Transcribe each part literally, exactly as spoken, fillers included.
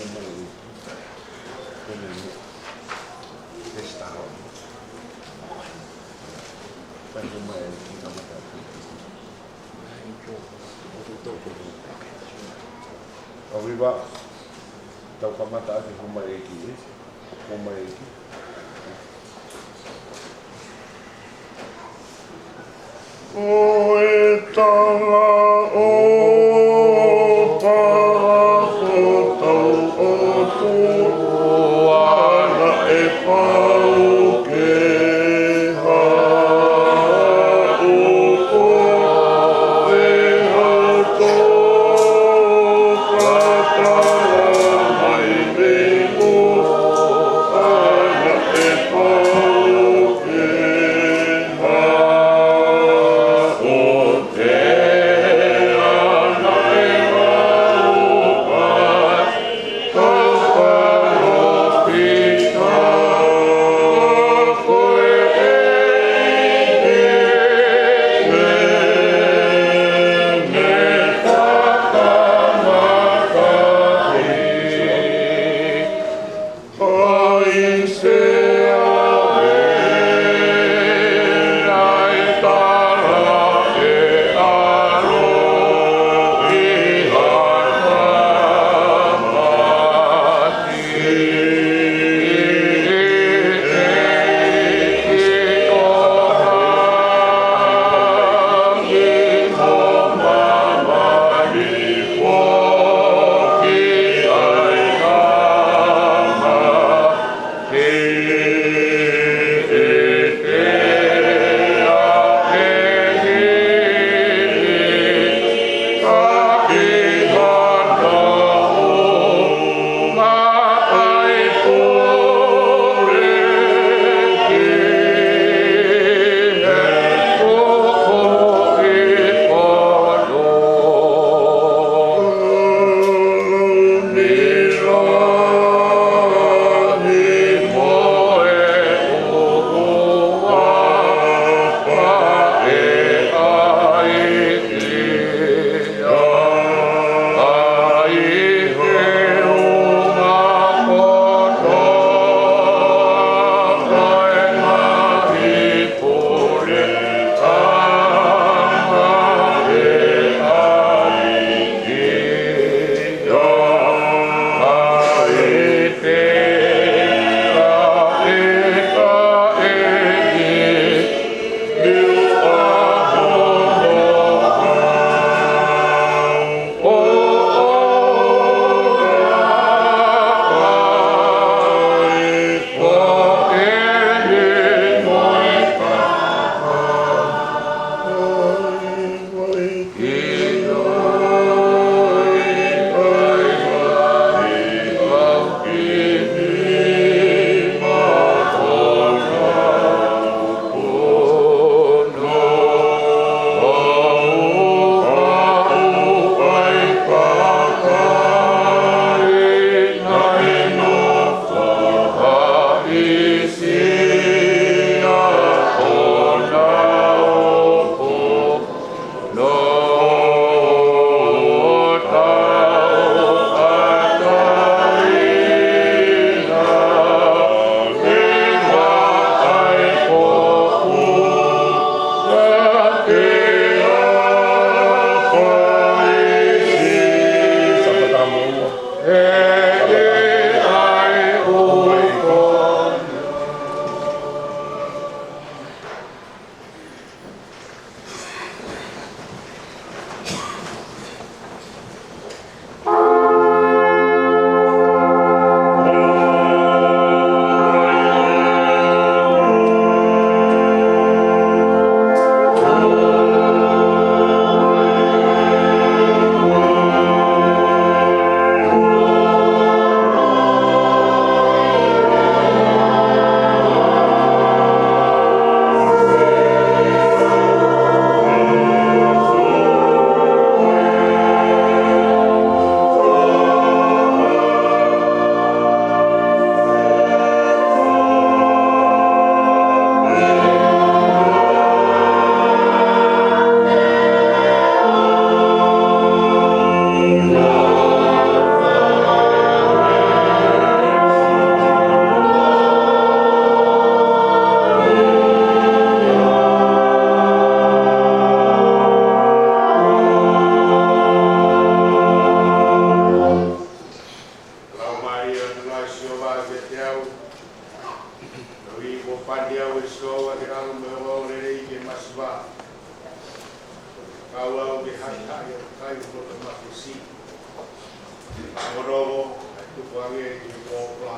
ʻOku ʻi ai, tau kamata ʻaki e hū mai ʻEiki, ē? Hū mai ʻEiki. Ko e tala ʻo Pālafo tau ʻOtua naʻe pau ke haʻu ko e hau tō ka tala mai mei muʻa naʻe pau ke haʻu ke Atu ai Sihova kiate au, koeʻuhi kuo pani au ʻe Sihova ke ʻalu mo e ongoongolelei ki he masiva. Kau au ke haʻihaʻi ʻa e kakai ʻo e loto mafimafi. Nongonongo ʻa e tukuange ki he pōpula.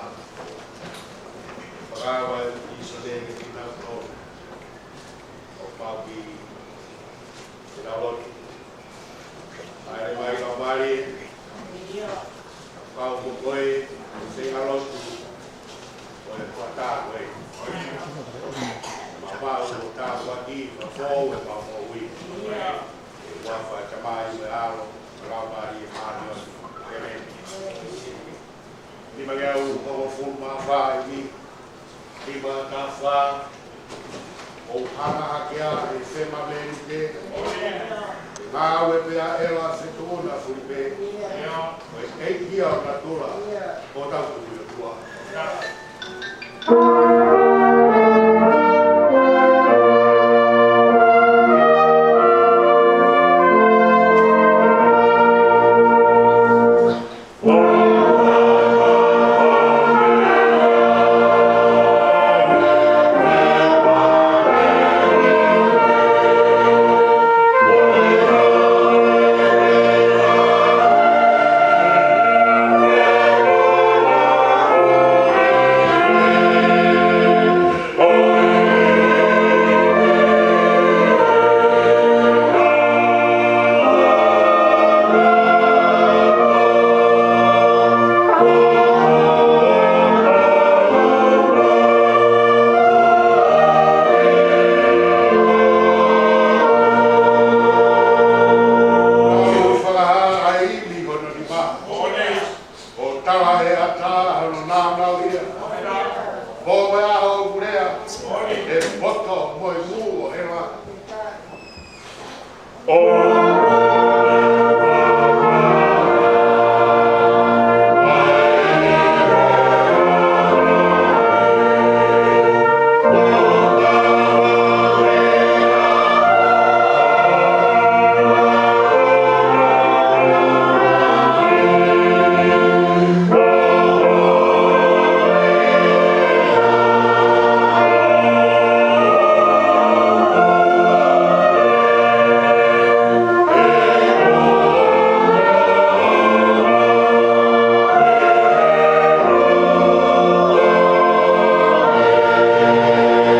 Fakaava ʻa e ʻīsone ke kinautolu. ʻO pau ki he lau lotu. ʻAi mai ka mali. Kau ko koe, se lau lotu. Ko e kuata ko ē. Mapau ko tā kuati, ka fou e pau moʻui. ʻI he huafa ʻo e Tamai mo e ʻAlo, mo e Laumālie Māʻoniʻoni. ʻĒmeni. Nima ngeau hongofulu mā fā ʻi ni. Nima taha fā. ʻOku hanga hake ʻa e fema menite. Ngāue pē ʻa ʻEla Fetuʻuna Fulipe. Ko e ʻeiki ia ʻo natula. Ko tau tuku ʻOtua. ʻO fakahā ʻa e ʻili hono nima. ʻO tala ʻe he ʻatā hono nāunau ia. Mo e ʻaho ʻoku lea ʻe he poto mo e mū ʻo ʻEla.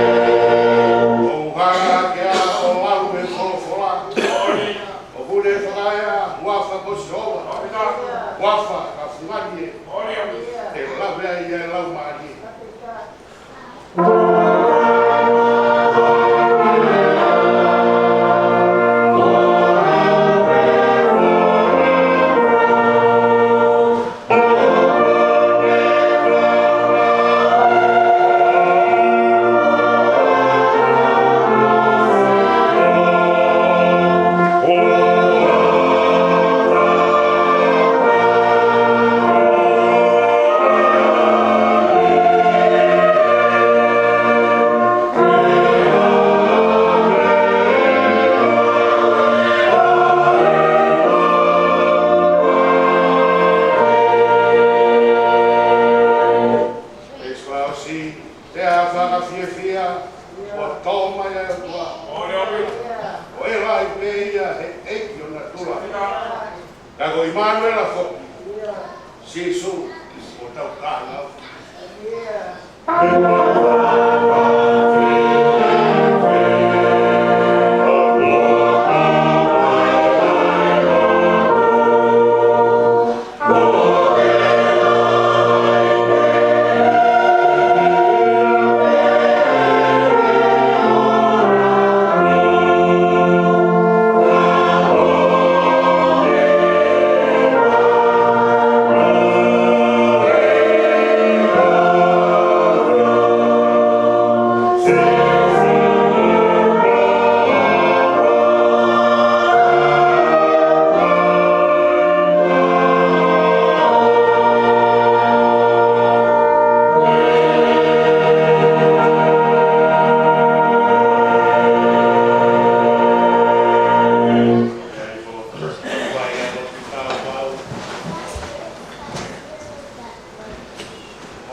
ʻOku hanga hake ʻa e lau ʻo e folofola. ʻOku ne fakaea, huafa ko Sihova. Huafa ka fungani ē. ʻE lave ai ʻa e laumālie.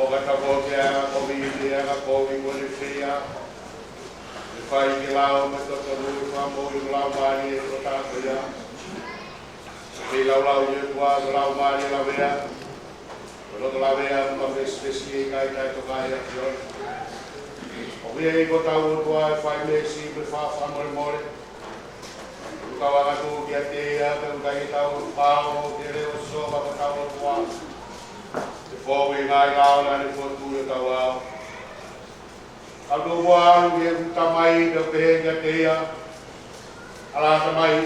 ʻO ka tau kovi ʻa e anga kovi, ʻi he anga kovi ko eni ʻoku fai, ʻe fai ke lao mo e totonu ʻo e fakamoʻui ʻo e laumālie ʻo e tangata ko ia. Feilaulau ʻi he ʻOtua ʻa e laumālie lavea, ʻo e loto lavea mo e mafesifesi ʻe ʻikai taʻetoka ʻe he ʻAfiona. ʻOku ʻi ai ʻa hotau ʻOtua ʻa e fai meesi mo e fakamolemole. ʻOku tau angatuʻu kiate ia, pea ʻoku ʻikai ke tau fāo ki he leʻo ʻo Sihova ko hotau ʻOtua, ʻo fou ʻi he ngaahi lao naʻa ne fokotuʻu ʻi hotau ʻao. Ka tau ʻalu ki heʻeku tamai, pea u pehē kiate ia, Ala Tamai,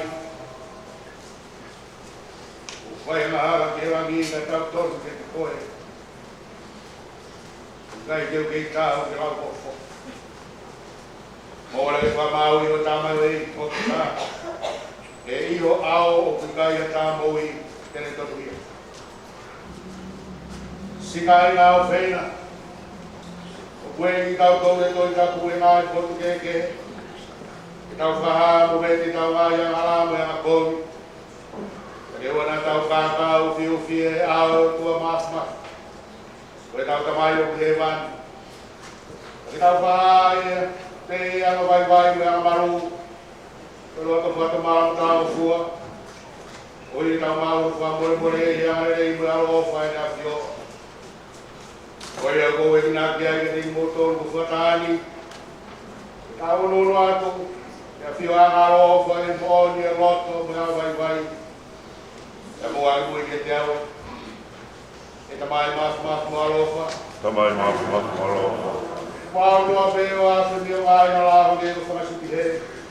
ʻoku fai angahala ki he langi, ka ʻoku totonu ke ke koe. ʻIkai te u kei taau ke lau ho fofonga. Mou ō ke fakamaauʻi ho tamaioʻeiki ko Kota ʻi ho ʻao, ʻoku ʻikai ha taha moʻui te ne tonuhia. Siʻi kāinga ʻofeina, ʻoku ʻikai ke tau tonu ʻi he Tohi Tapu ʻi he ngaahi potu kehekehe ke tau fakahā mo vete ʻetau ngaahi angahala mo e anga kovi. Ka ke ʻoua naʻa tau kākā ufiufi ʻi he ʻao ʻo e ʻOtua Māfimafi, ko hotau Tamai ʻoku ʻi hēvani. Ka ke tau fakahā ʻiate ia ʻa e anga vaivai mo e anga malū, ko e loto fakatomala mo taʻengofua, koeʻuhi ke tau maʻu ha fakamolemole ʻi he angalelei mo e ʻaloʻofa ʻa ʻEne ʻAfio. Ko ia ʻoku ou enginaki ai kiate kimoutolu kuo fakataha ni, ke tau onoono atu ki he ʻAfio ʻa e ʻaloʻofa, ʻi he moʻoni ʻo e loto mo e anga vaivai, pea mou muimui kiate au. ʻE Tamai Māfimafi mo ʻaloʻofa. Tamai Māfimafi mo ʻaloʻofa. Mau noa pē ʻo afe mei ho ngaahi hala, hangē ko e fanga sipi hē.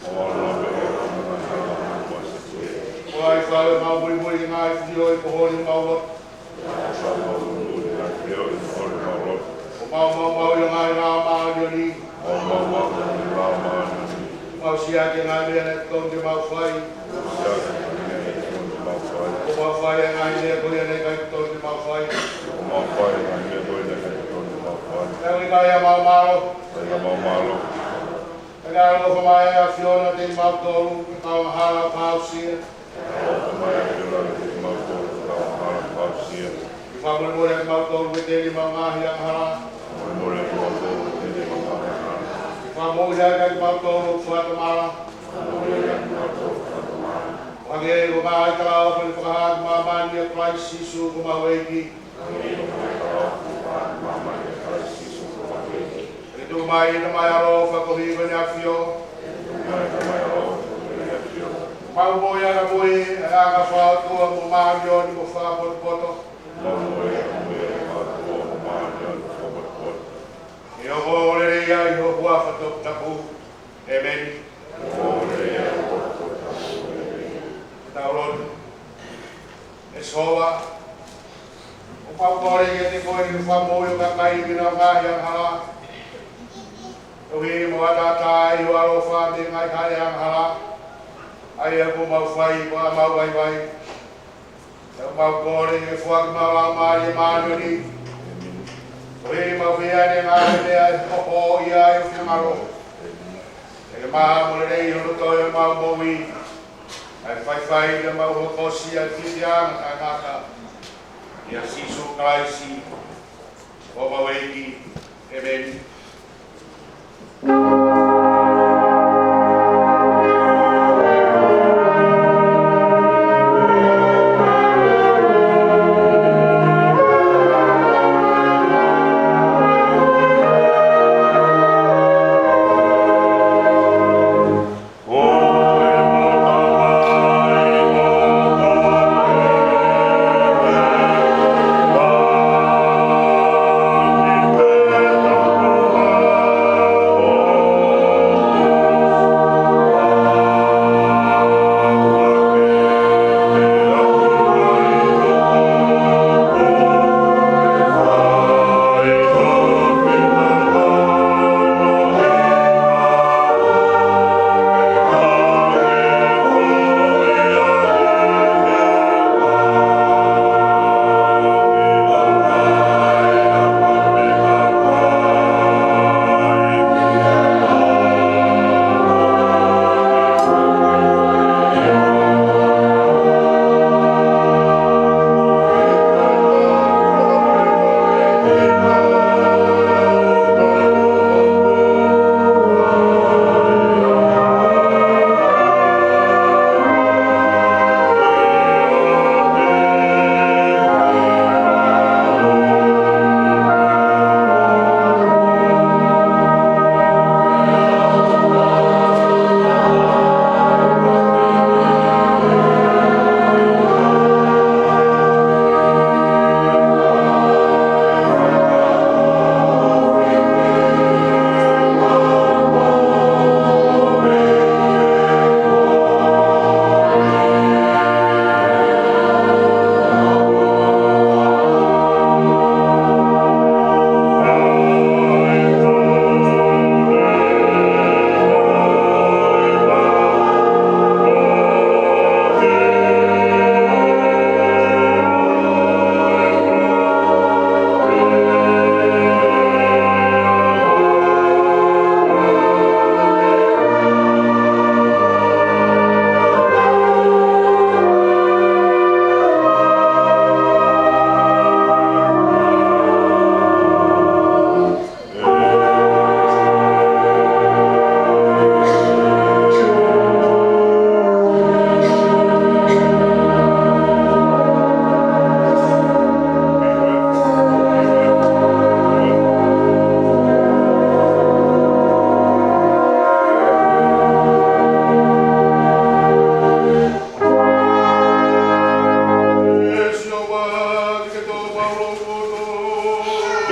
Mau noa pē ʻo afe mei ho ngaahi hala, hangē ko e fanga sipi hē. ʻOua ʻe fai ʻemau muimui ki he ngaahi fili ʻo e pō, holi ʻemau loto. ʻOua ʻe fai ʻemau muimui ki he ngaahi fili ʻo e pō, holi ʻemau loto. ʻOku mau maumauʻi ho ngaahi lao māʻoniʻoni. ʻOku mau maumauʻi ho ngaahi lao māʻoniʻoni. Mau siʻaki ʻa e ngaahi meʻa naʻe totonu ke mau fai. Mau siʻaki ʻa e ngaahi meʻa naʻe totonu ke mau fai. ʻOku mau fai ʻa e ngaahi meʻa ko ia naʻe ʻikai totonu ke mau fai. ʻOku mau fai ʻa e ngaahi meʻa ko ia naʻe ʻikai totonu ke mau fai. Pea ʻoku ʻikai ʻi haʻamau mālohi. ʻIkai ʻi haʻamau mālohi. Ka ke ʻaloʻofa mai ʻa e ʻAfiona kiate kimautolu, ʻetau angahala ʻoku fakaʻausia. Ke fakamolemole ʻa kimautolu kiate kimautolu ʻoku fakaʻausia. Ke fakamolemole ʻa kimautolu kiate kimautolu ʻoku fai ʻemau ngaahi angahala. Fakamolemole ʻa kimautolu kiate kimautolu ʻoku fai ʻemau ngaahi angahala. Fakamoʻui ʻa kimautolu ʻoku fakatomala. Fakamoʻui ʻa kimautolu ʻoku fakatomala. ʻO hangē ko homau ngaahi talaʻofa naʻe fakahā ki māmani ʻia Kalaisi Sīsū ko homau ʻEiki. Hangē ko homau ngaahi talaʻofa naʻe fakahā ki māmani ʻia Kalaisi Sīsū ko homau ʻEiki. Ke tuku mai ʻa e Tamai ʻaloʻofa koeʻuhi ko ʻEne ʻAfio. Ke tuku mai ʻa e Tamai ʻaloʻofa koeʻuhi ko ʻEne ʻAfio. Mau moʻui ʻaki mo ia ʻa e anga fakaʻotua mo māʻoniʻoni mo fakapotopoto. Mau moʻui ʻaki mo ia ʻa e anga fakaʻotua mo māʻoniʻoni mo fakapotopoto. Ke ongoongolelei ia ʻi ho huafa toputapu. ʻĒmeni. Ke ongoongolelei ia ʻi ho huafa toputapu. ʻĒmeni. Ke tau lotu. ʻE Sihova, ʻoku mau kole kiate koe ke ke fakamoʻui ho kakai mei heʻenau ngaahi angahala. Koeʻuhi ke mau ʻataʻatā ʻi ho ʻaloʻofa mei he ngaahi hale angahala, ʻa ia kuo mau fai ko ʻemau vaivai. Pea ʻoku mau kole ke ke foaki ki homau laumālie māʻoniʻoni, koeʻuhi ke mau fai ʻa e ngaahi meʻa ʻe hokohoko ai ho finangalo. Ke ke maʻa mo lelei hono toe ʻemau moʻui, kae faifai ke mau hokosia ʻa e fiefia taʻengata. ʻIa Sīsū Kalaisi ko homau ʻEiki. ʻĒmeni.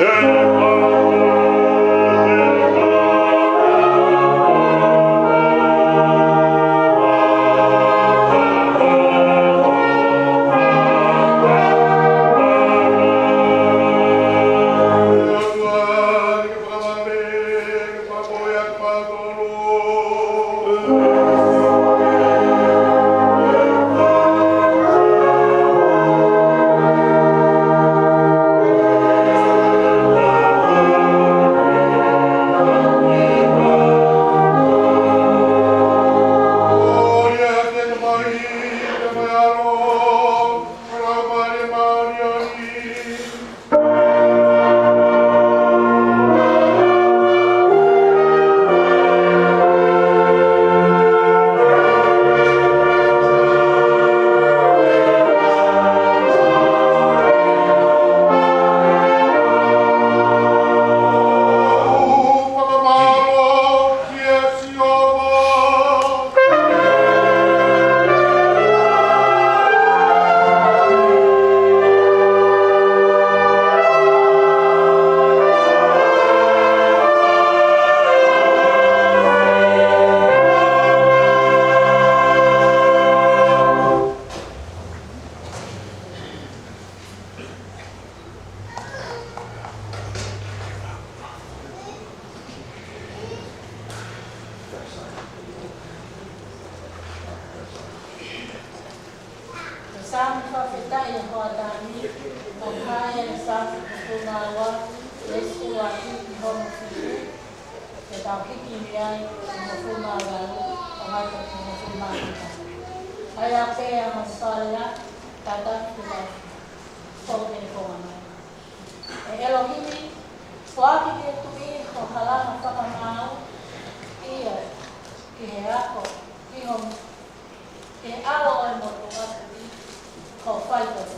Ko e Saame fakafetaʻi ʻa e hoʻatā ni, ʻoku hā ia ʻi he Saame hongofulu mā ua, veesi ʻuluaki ki hono fitu, ke tau hiki mei ai ki he hongofulu mā ua, ʻo hoko ki he hongofulu mā nima. ʻA ia pē ʻa e Saame, tata ki he tau, ko e konga mai. ʻE ʻElohimi, foaki ki he tuʻi ho halanga fakamaau, ʻio, ki he ako, ki ho, ki he ʻAlo ʻo e motuʻa, ho faitoʻo.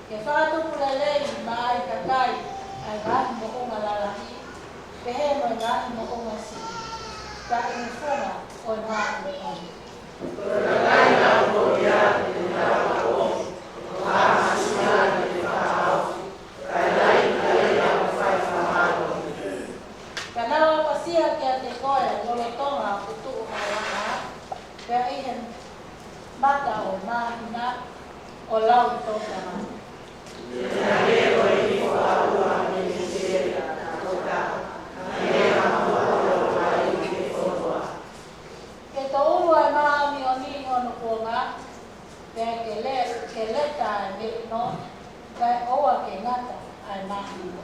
Ke fakatupu lelei maʻa e kakai ʻa e ngaahi moʻunga lalahi, pehē mo e ngaahi moʻunga siʻi, ka ʻi he funga ʻo e māʻoniʻoni. Ka nau ʻapasia kiate koe lolotonga ʻo e tuʻu ʻa e laʻā, pea ʻi he mata ʻo e māhina ʻo lau tō tamai. Ke toulu ʻa e māʻoniʻoni ʻi hono kuonga, pea ke le-, ke leta ʻa e melino, kae ʻoua ke ngata ʻa e māhina.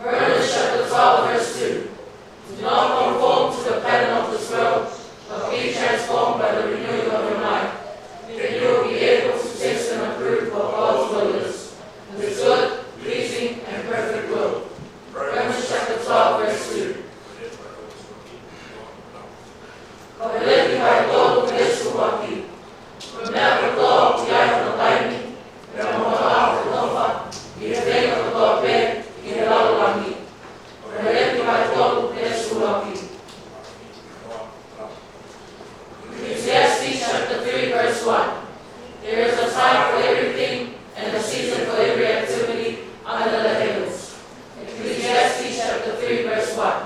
Romans chapter twelve, verse two. Do not conform to the pattern of this world, but be transformed by the renewing of your mind. Then you will be able to test and approve what God's will is, his good, pleasing, and perfect will. Romans chapter twelve, verse two. Ko e lefi ʻa e ʻOtua ko Sīsū ʻAki. Ko e meʻa kotoa ʻoku ʻi ai hono taimi, pea mo hono ʻaho ʻoku ʻofa, ʻi he feinga kotoa pē, ʻi he lalo langi. Ko e lefi ʻa e ʻOtua ko Sīsū ʻAki. Ecclesiastes chapter three, verse one. There is a time for everything and a season for every activity under the heavens. Ecclesiastes chapter three, verse one.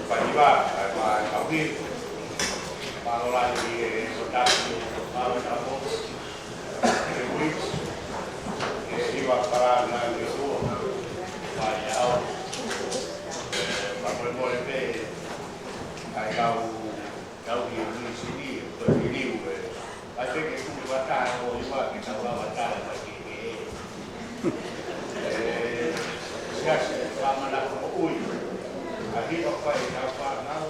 Paliva, ʻa e kau hiva. Mālō lahi e kotaki, mālō e kau e wits, e hiva palanga ni tua, mai au. Pea molemole pē, ʻa e kau, kau i ni sini, ko e liliu e. ʻAi pē ke tuku vata, ʻo hiva ke tau lava tala mai ke ke. E, siasi, pāmana ko ui. ʻA e hiva fai tau fānau.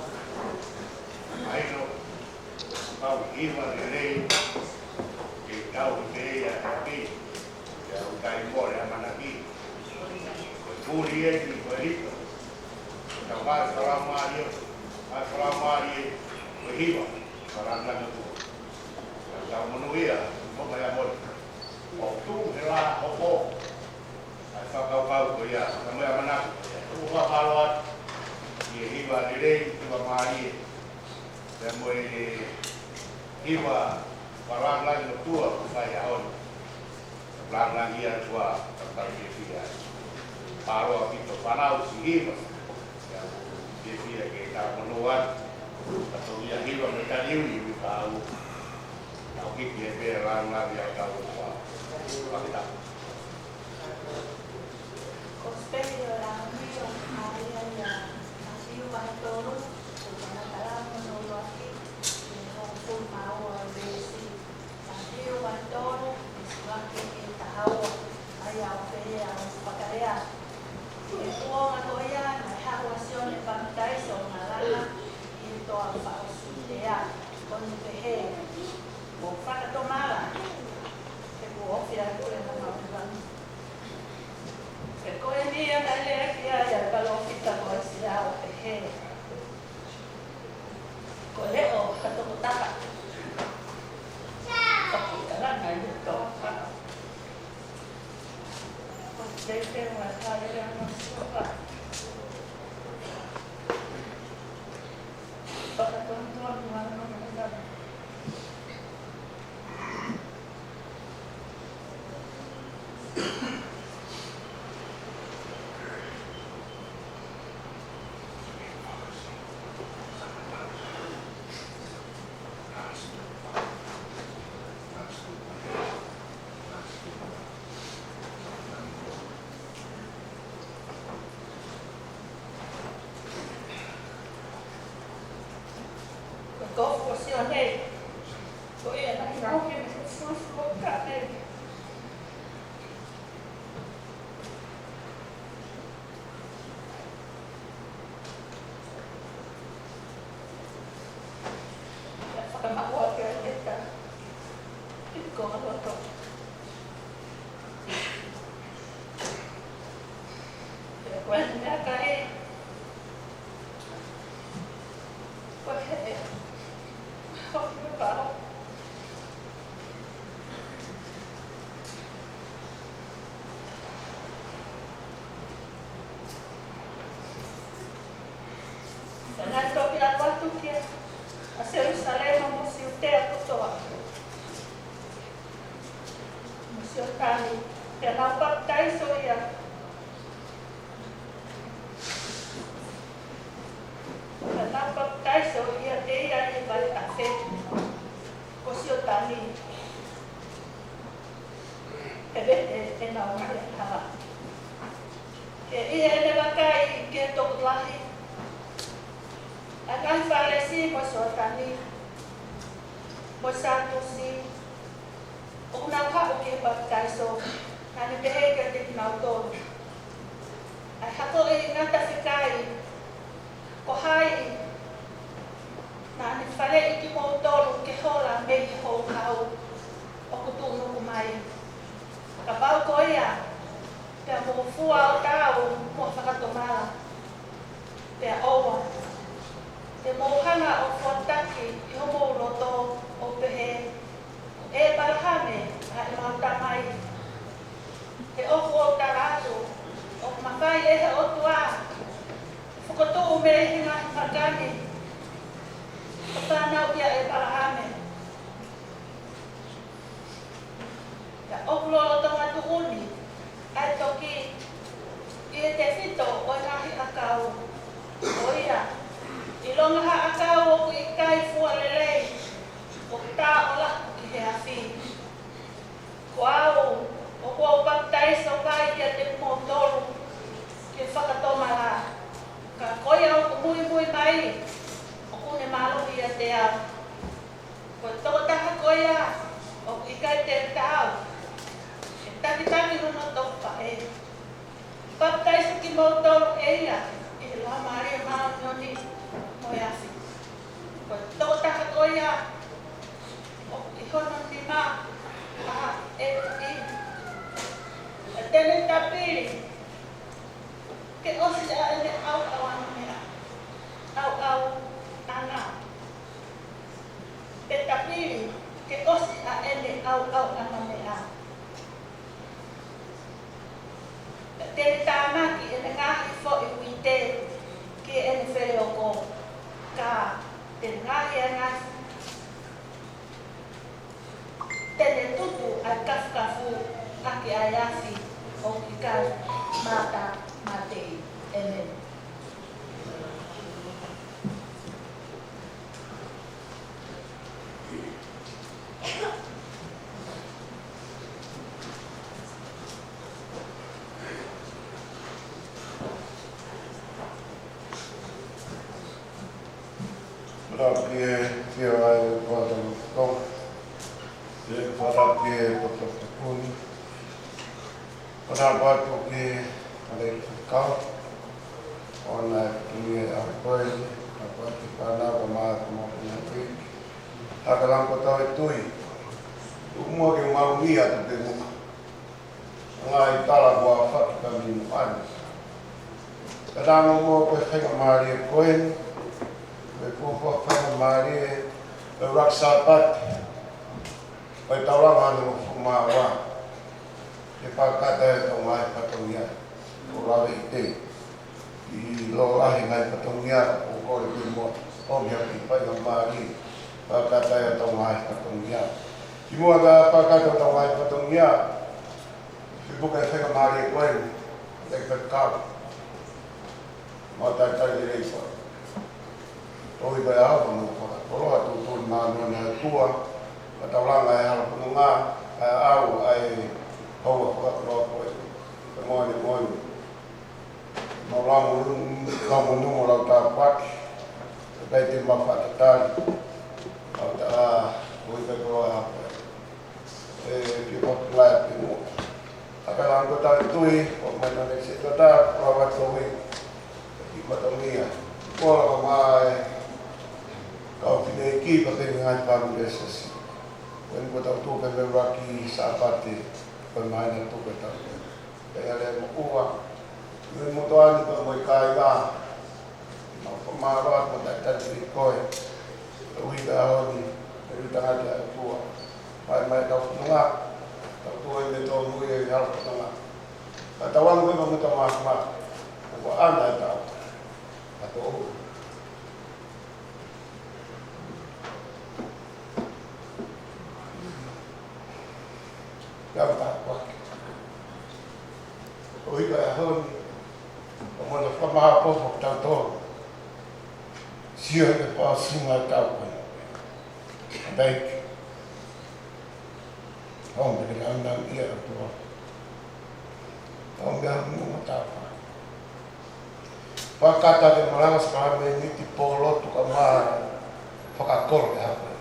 ʻAi no, kau hiva lelei, ke tau pē ia ʻapi, ke au kai mole ʻamanaki. Ko e puli e ki, ko e hito. Tau kai falamālie, kai falamālie, ko e hiva, falamālie ko. Tau monūʻia, mo mai a mole. ʻO tuʻu he lā hopo. ʻA e fakakaukau ko ia, ka mo e ʻamanaki, ʻoku ou fakamālō atu, ʻi he hiva lelei, hiva mālie, pea mo e hiva fakalāngilangi ʻOtua ʻoku fai ʻaho ni. Lāngilangi ʻOtua, ka tau fiefia. Mālō ʻaupito fānau siʻi hiva, pea fiefia ke tau monū atu, ka tau ia hiva mo e taliui, ui ka au, tau hiki e pē lāngilangi ʻa e kau ʻOtua. Fakatapu. Kosipeli ʻo e ʻAho ni ʻoku hā ia ʻia Mātiu vahe tolu, ko e tangata lama ʻo ʻuluaki, ki he hongofulu mā ua ʻo e veesi. Mātiu vahe tolu, veesi ʻuluaki ki he taha ua, ʻa ia ʻoku pehē ʻa e fakalea. ʻI he kuonga ko ia, naʻe haʻu ʻa Sione Papitaiso ʻo malanga ʻi he toafa ʻo Siutea, ʻo ne pehē, Mou fakatomala, he kuo ofi atu ʻa e Laumālie Māʻoniʻoni. He ko eni ia naʻe lea ki ai ʻa e palōfita ko ʻAisea ʻo pehē, Ko e leʻo ha tokotaha ʻoku ʻi he kalanga ʻi he toafa. Ko e teuteu ʻa e hāʻele ʻa e ʻOtua. Fakatonutonu ʻa e ʻOtua. Ko e kofu ʻo Sione, ko ia naʻe ngaohi mei he fulufuluoka nei. Pea fakamaʻu ʻaki ʻa e leta ʻi he konga loto. Pea ko e meʻakai, ko e heʻe, ko e meʻakai. Pea naʻe toki ʻalu atu kia Selusalema mo Siutea kotoa, mo Sioatani, pea nau papitaiso ia. Pea nau papitaiso ʻiate ia ʻi he vaitafe ko Sioatani, he vete ʻenau ngaahi angahala. He ʻi heʻene vakai ki he tokolahi ʻa e ngaahi Fālesi mo e Sioatani mo e Sātusi, ʻoku nau haʻu ki he papitaiso, naʻa ne pehē kiate kinautolu, ʻA e hakoʻi ngata fekai, ko hai naʻa ne faleʻi kimoutolu ke hola mei he houhau ʻoku tuʻunuku mai? Kapau ko ia, pea mou fua ʻo taau mo fakatomala. Pea ʻoua te mou hanga ʻo fuataki ʻi homou loto ʻo pehē, Ko ʻĒpalahame ʻa ʻemau tamai. He ʻoku ou tala atu, ʻoku mafai ʻe he ʻOtua ʻo fokotuʻu mei he ngaahi maka ni ha fānau kia ʻĒpalahame. Pea ʻoku lolotonga tuʻu ni ʻa e toki ʻi ʻI he tefito ʻo e ngaahi ʻakau, ko ia, ʻilonga ha ʻakau ʻoku ʻikai fua lelei, ʻoku tā ʻo laku ki he afi. Ko au, ʻoku ou papitaiso mai kiate kimoutolu ki he fakatomala, ka ko ia ʻoku muimui mai, ʻoku ne mālohi ʻiate au. Ko e tokotaha ko ia ʻoku ʻikai tefito au, he takitaki hono tokotaha. Papitaiso kimoutolu ʻe ia ʻi he Laumālie Māʻoniʻoni mo e afi. Ko e tokotaha ko ia ʻoku ʻi hono nima ʻa e ʻEiki, ʻe te ne tapili ke ʻosi ʻa ʻene ʻauʻauʻanga meʻa, ʻauʻauʻanga. Te tapili ke ʻosi ʻa ʻene ʻauʻauʻanga meʻa. Te ne tānaki ʻene ngaahi foʻi uite ki heʻene feleoko, ka te ne ngaahi ʻa e ngaahi, te ne tutu ʻa e kafukafu ʻaki ʻa e afi ʻoku ʻikai mātā mate. ʻĒmeni. Fakatapu ki he, ki he ʻOtua Tamaiki. Ke fakatapu ki he ʻOtua Fakamoʻui. Fakatapu atu ki he Fale Faifekau, ʻo ʻoange e fatongia ʻi he ʻaho ko eni, fakatapu atu ki he fānau kae ʻumaʻā e kau mātuʻa ʻi he ʻEiki. Haka lango tau e tui, tuku muʻa ke u maʻu mei atu pē muʻa. Ngaahi tala kuo fatu ka minu ani. Ka tango mo ko e faingamālie ko eni, ko e fuofua faingamālie, ko e ʻuluaki Sāpate ʻo e taulanga ʻe hongofulu mā ua. Ke fakakakato ʻetau ngaahi fatongia, ʻo lave ʻi he ʻi he lahi e ngaahi fatongia ʻoku kole ke mou ʻomi ʻaki e faingamālie, fakakakato ʻetau ngaahi fatongia. Kimuʻa ke fakakakato ʻetau ngaahi fatongia, ke puke e faingamālie ko eni, ʻe faifekau. Mau talitali lelei koe. Tō i vai au, ka mou fakakoloa, tō tō i māmani ʻa e ʻOtua, ka taulanga e hala fononga, ʻa e ʻau, ʻa e houa fakakoloa ko ē. Ka moʻoni, moʻoni. Mau lau monū, lau monū mo lau tāpuaki. Ka ʻikai te mau fakatatali. Mau tā, ʻoi ka koloa hapa. E, pio mo lai pio mo. Haka lango tau e tui, ʻo mai nane se tata, ʻo ava tau e. Ki fatongia. Ko la ka mai, kau fineʻeiki, ka te ngai pāmu le sesi. Ko eni ko tau tō pē mei he ʻuluaki Sāpate, ko e māhina tuku ʻe tau. Pea lele mo ua, mei he motuʻa ni pea mo e kāinga. Mau fakamālō atu mo talitali koe. Ko e ʻuhinga ʻo e ʻaho ni, ko e ʻuhinga ʻa e ʻOtua. Mai, mai tau fononga, tau tō ai mei he tōmui ʻo e hala fononga. Ka tau anga pē mo e tamaiki, ko e ʻana ʻe tau. Ka tō. Ia mo tāpuaki. ʻUhinga ʻo e ʻaho ni, ʻoku mau fakamālō ʻa kitautolu. Sio ki he fakaʻosinga ʻo e taʻu ko eni. ʻA e ʻEiki. ʻOmi ke nau nau ia ʻa e ʻOtua. ʻOmi ke nau nau tāpuaki. Fakakakato e malanga sākalamēniti pōlotu kae ʻumaʻā e fakakoloa ʻi he ʻaho ko eni.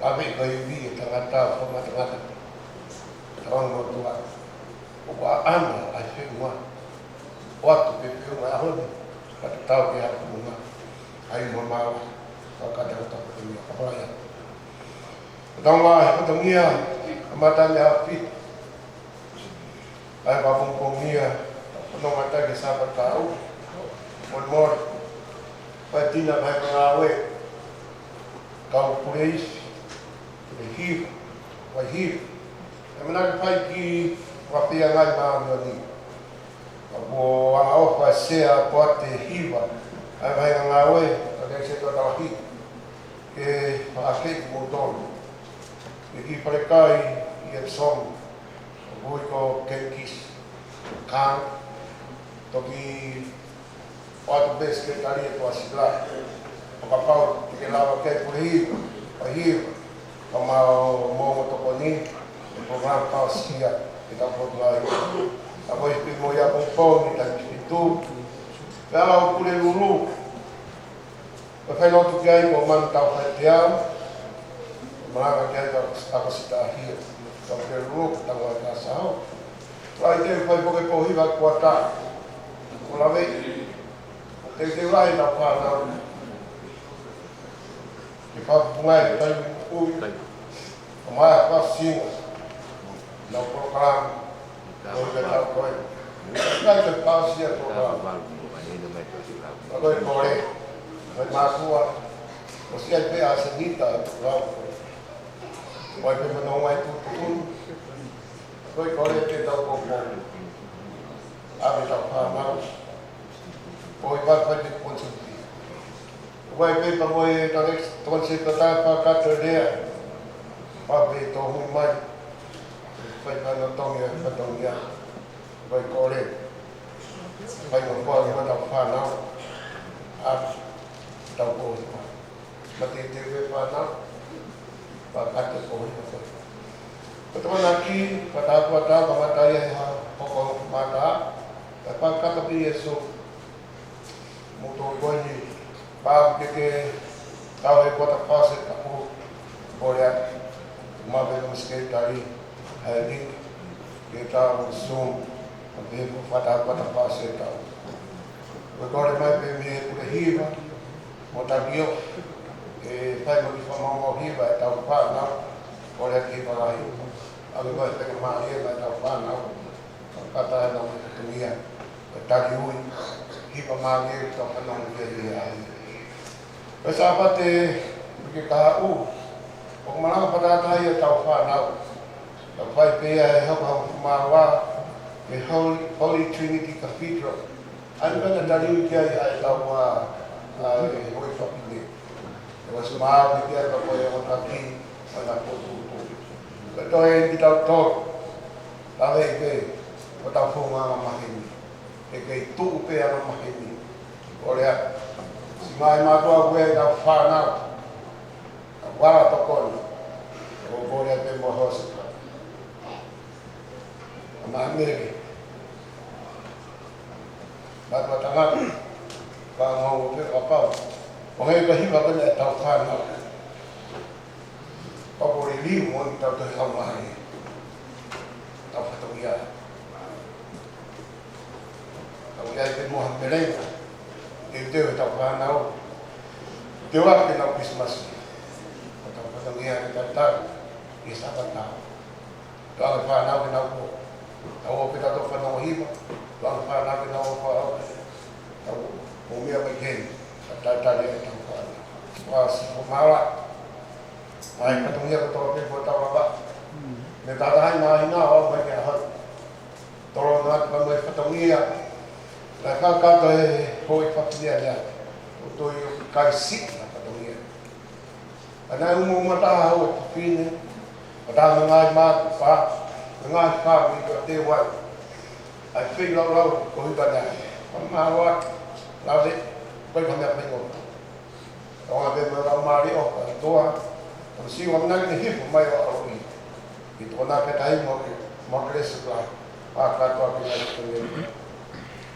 Lave ʻi he ivi ʻo e tangata, fakamatamata. Tangata mo e ʻOtua. ʻOku ʻaʻana ʻa e feʻunga. ʻOatu pē feʻunga ʻi he ʻaho ni. Ka te tau ke ʻaʻana. ʻAi mo mau. Fakakakato e taʻu ko eni. Kapala ia. Tau mai, fatongia, kamata ni ʻaho fitu. ʻAi pāpongipongia, fononga taki Sāpate ʻaho. Molemole. Fai tina, fai ngāue. Kau pule ʻi he hiva, fai hiva. ʻE manako fai ki he fakafianga ʻi māmani. Ka kuo anga ʻofa ʻa e sea ʻo e poate hiva. ʻAi fai ngāue, ka ke se totalahi. Ke fakake kimoutolu. Ke ki falekai ʻi he song. Ko e ui ko Kenikisi. Kang. Toki ʻoatu pē Sekelitali ʻe Tuʻasila, ʻo kapau te ke lava ke pule hiva, ʻo hiva, ka mau mo mo tokoni, ʻe polokalama paosia, ke tau fotu ai. Ka ko e pē mo ia pongipongi, taimi fitu, pea lau Pulelulu, ʻo fai lotu ki ai ko Manu Taufai Teau, malanga ki ai ka Sitahia, ka Pulelulu, ka tau ai ka sao. Lai te fai poke pohiva kuata, ko lave, Teuteu lahi ʻetau fānau. Ke fakapunga e taimi ui. Ka mai a fāsinga. Nau polokalama. Nau ke tau koe. Nau ke fāsia polokalama. Ka koe kole. Koe mātua. ʻOsi ai pē ʻa Senita e polokalama. Koe pē manonga i tutu. Koe kole ke tau kōkō. ʻA ʻetau fānau. ʻOi, pā fai te ponsuti. Vai pē pa mo e tale, tonsi ka tā pa ka te lea. Pā pē tō hui mai. Fai pa no tongi, pa tongi a. Vai kole. Fai no kua, no tau fānau. ʻA tau kō. Mate te ve fānau. Pā ka te kō, no kua. Ko te manaki, pā tā kua tā, pā mata ia he ha, hoko mata. Pā ka te pī e so. Mo tō koe ni, pā ke ke tau he kota pase tapu, kole atu, ma ve no Sekelitali, hai ni, ke tau Zoom, ma ve ko fata kota pase tau. Ko kole mai pē mei he Pule Hiva, mo Takio, ke fai mo ki fama mo hiva ʻetau fānau, kole atu ki fala hiva. ʻA ke koe pē ke mālie mai ʻetau fānau, ka tā e nau ke tunia. Ko e tali ui, hiva mālie ki tau fānau ke lia ai. Ko e Sāpate, ke kahaʻu, ʻoku malanga pātātā ia ʻetau fānau. Ka fai pē ia he hoko hoko māua, he Holy, Holy Trinity Cathedral. ʻA ia ko e tali ui ki ai ʻa ʻetau ua, ʻa e hoi fapine. ʻE ua si māu ki ai ka ko e ʻo taki, ʻa na potu potu. Ko e toe ki tau tō, ka vei pē, ko tau fōnga maheni. ʻE kei tuʻu pē ʻa maheni. Kole atu. Si mai mātua ue ʻetau fānau. Ka wala tokoni. Ko kole atu pē mo hosi ka. Ka mā mele. Mātua tangata. Ka ngau pē kapau. ʻO he ka hiva pē ʻetau fānau. Ka ko e liliu mo ʻetau toe hau mai. Tau fatongia. Tau ia te mo ha melenga. Teuteu ʻetau fānau. Teu ake nau Christmas. Tau fatongia ke tau tau. ʻI Sāpate. Tau ake fānau ke nau ko. Tau ʻo pē tau tō fānau hiva. Tau ake fānau ke nau ko fānau. Tau ʻo mea mai keni. Tau tau tali ʻetau fānau. Ua si ko mala. Mai fatongia ko tō pē ko tau lava. Me tata hai mai na o mai ke ahau. Tolo na ka mai fatongia. Na ka ka to e hoi fatongia ia. Ko tō i o kai si na fatongia. Ana umu mata hau e fafine. Mata me ngai ma pa. Me ngai fa mi ko te wai. Ai fei lau lau ko hiva na. Ma ma wa. Lave. Koi ka mea fai ko. Tōna pē mo lau mālie ʻo ka toa, ʻo si ua nani ne hifo mai ʻo ʻalu ʻi. ʻI tōna pē tai mo ke, mo ke lesu ka, a ka toa ke nai ke nai.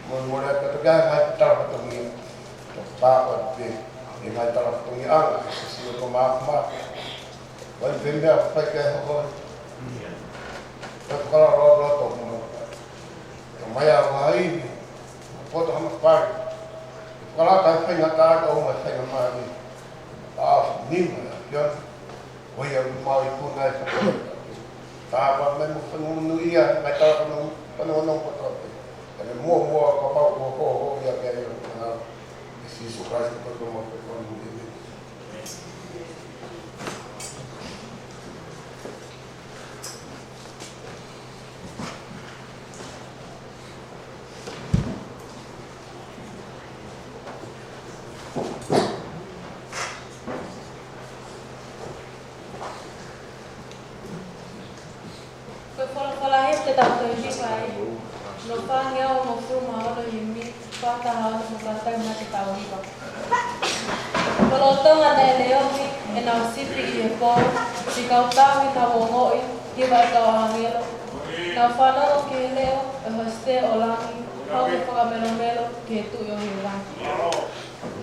Mo, mo le ka toka ngai tala fatongia. Tō pā ʻo te, e ngai tala fatongia ʻa, si si o tō mā mā. Wai pē mea fai ke hoko. Ka whakala roa roa tō mā. Tō mai a wai, poto hama fai. Whakala ka fai ngā tā ka o mai fai ngā mā ni. A nima, ia. Ko ia mau i kuna e whakala. Tā pa mai mo whanonu ia, mai tā whanonu, whanonu kotoa pē. Ka ne mua mua ka pau ko ko ko ia pē ia o kana. E Sīsū Kalaisi ko ko mo ko ko mo. Ko e folofola ē te tau toe hiva ai. Nofo fāngeau mo fuma ono himi, fā taha ono mo kātaki mate tau hiva. Ko lolotonga naʻe leʻohi ʻenau sipi ʻi he pō, siʻi kau tauhi naʻa nau ongoʻi, hiva ʻa e kau ʻāngelo. Nau fanongo ki he leʻo ʻo e hosite ʻo langi, haʻu ke fakamelomelo ki he Tuʻi ʻo hēvani.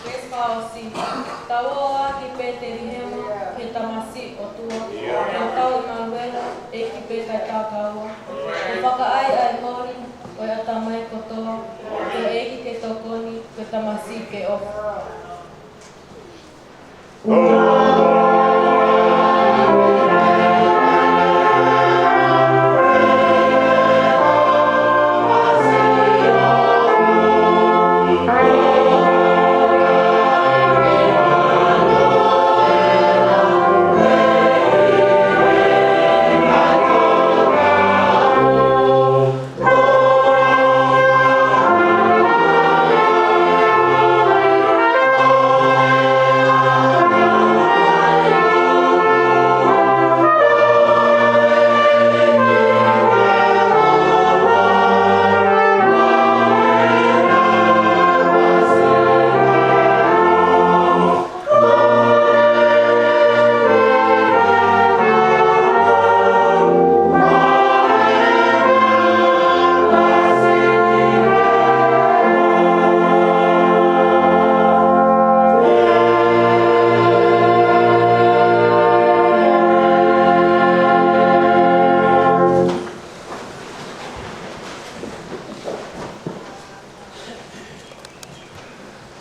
Veesi fakaʻosi. Tau ō ā ki Petelihema, ki he Tamasiʻi ʻOtua, ʻa e tau ʻImanuela, ʻEiki pē taʻetaau kaua. ʻO fakaʻai ʻa e holi ʻo e ʻatamai kotoa, ko e ʻEiki ke tokoni, ko e tamasiʻi ke ʻofa.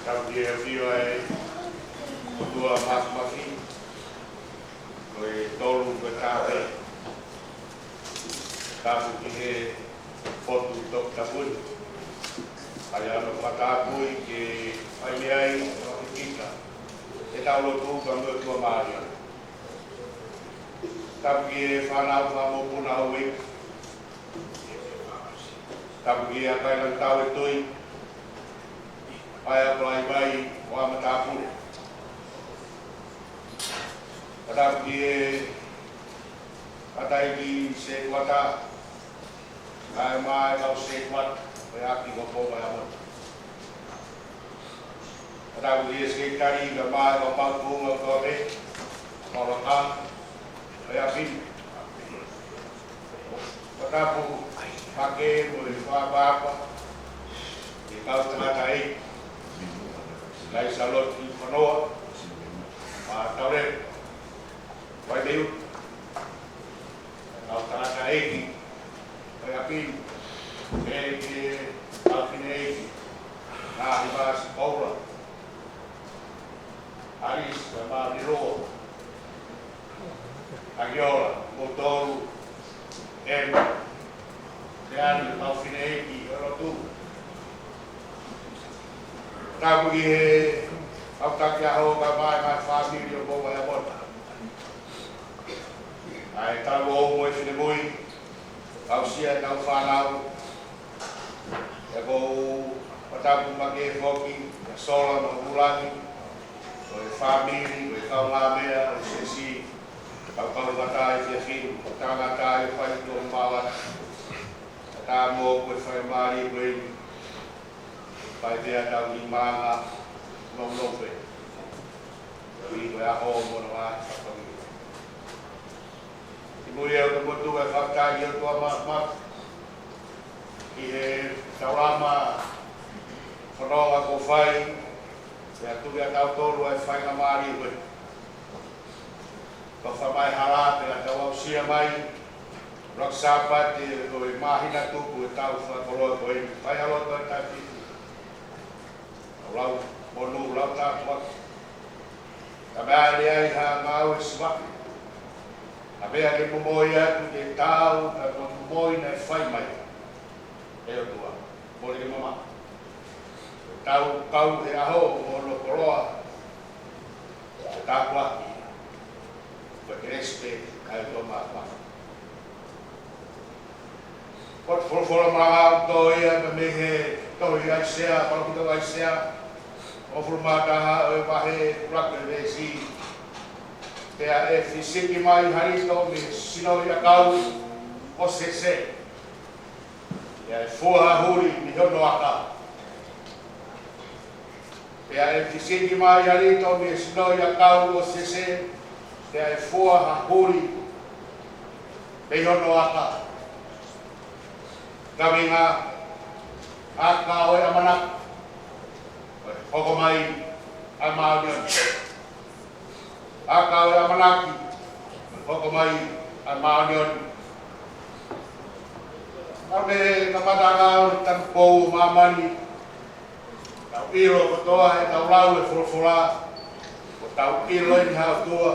Tapu ki he ʻafio ʻa e ʻOtua Māfimafi, ko e tolu ko e taha pē. Tapu ki he potu toputapu ni, ʻa ia ʻoku mau tāpui ke fai ai ʻa e kita, ʻetau lotu ka mo e ʻOtua Māʻoniʻoni. Tapu ki he fānau fakamokopuna ʻo e uike. Tapu ki he ʻakailangitau ʻo e tui, ʻa ia ko e laivai ʻo e matāpule. Tapu ki he kau taʻahine sētuata, kae ʻumaʻā e kau sētuata ʻo e ʻapi ko Pouvaeamota. Tapu ki he sekelitali kae ʻumaʻā e kau maʻupounga kotoa pē, kau lakanga ʻo e ʻapi ni. Tapu makehe mo e fakaʻapaʻapa ki he kau tangataʻeiki, Laisalote Fanoa, Mataulele Vaimeutu, kau tangataʻeiki ʻo e ʻapi ni, pea ki he kau fineʻeiki, Nahivasi Paula, ʻAlisi Maliloa, ʻAkiola, moutolu, ʻEma, Leani, kau fineʻeiki ʻo e lotu. Tapu ki he kau taki ʻaho kae ʻumaʻā e ngaahi fāmili ʻo Pouvaeamota. ʻA e talu ʻo mo e finemui, kau sia e kau fānau, ʻoku ou fakatapu makehe foki kia Sola mo Hulangi, ko e fāmili, ko e kaungāmeʻa ʻo e siasi, kau kaungāmeʻa ʻi he efiafi ni, kau tangata ʻi he fai tuʻa mavahe, ka tā mo ko e fai mali ko eni, fai pea tau ni manga, nongo pē. Ko e ʻaho mo e ngaahi fakaʻuli. Ko ia ʻoku mau tuku ʻa e fakafetaʻi ki he ʻOtua Māfimafi ʻi he taulama fononga kuo fai, pea tuku ʻa tautolu ʻa e faingamālie ko ē. Ko e fakamāʻopoʻopo pē ʻa e tau aʻusia mai ʻa e Sāpate ko e māhina tupu ʻo e taʻu fakakoloa ko eni. Fai ʻa e lotu ʻi he taimi ni. Lau monū, lau tāpuaki. Ka meʻa lea ai ha ngāue siva. Ka meʻa ke momoi atu ke tau, ka momoi naʻe fai mai ʻe he ʻOtua. Mole ke mamaʻo. Tau kau he ʻaho mo hono koloa. Ke tāpuaki. Ko e kelesi pē ʻa e ʻOtua Māfimafi. Ko e folofola malanga ʻoku tō ia mei he tohi ʻAisea, palōfita ʻAisea, hongofulu mā taha ʻo e vahe, ʻuluaki veesi. Pea ʻe fisiki mai ha lito mei he sino ʻo e ʻakau ʻo Sese. Pea ʻe fua ha huli mei hono aka. Pea ʻe fisiki mai ha lito mei he sino ʻo e ʻakau ʻo Sese, pea ʻe fua ha huli mei hono aka. Kaveinga, ʻaka ʻo e ʻamanaki, ʻo e hoko mai ʻa e māʻoniʻoni. ʻAka ʻo e ʻamanaki, ʻo e hoko mai ʻa e māʻoniʻoni. ʻA e kamataʻanga ʻo e tanupou ʻo māmani, tau ʻilo kotoa ʻi heʻetau lau e folofola, ʻoku tau ʻilo ʻeni ha ʻOtua,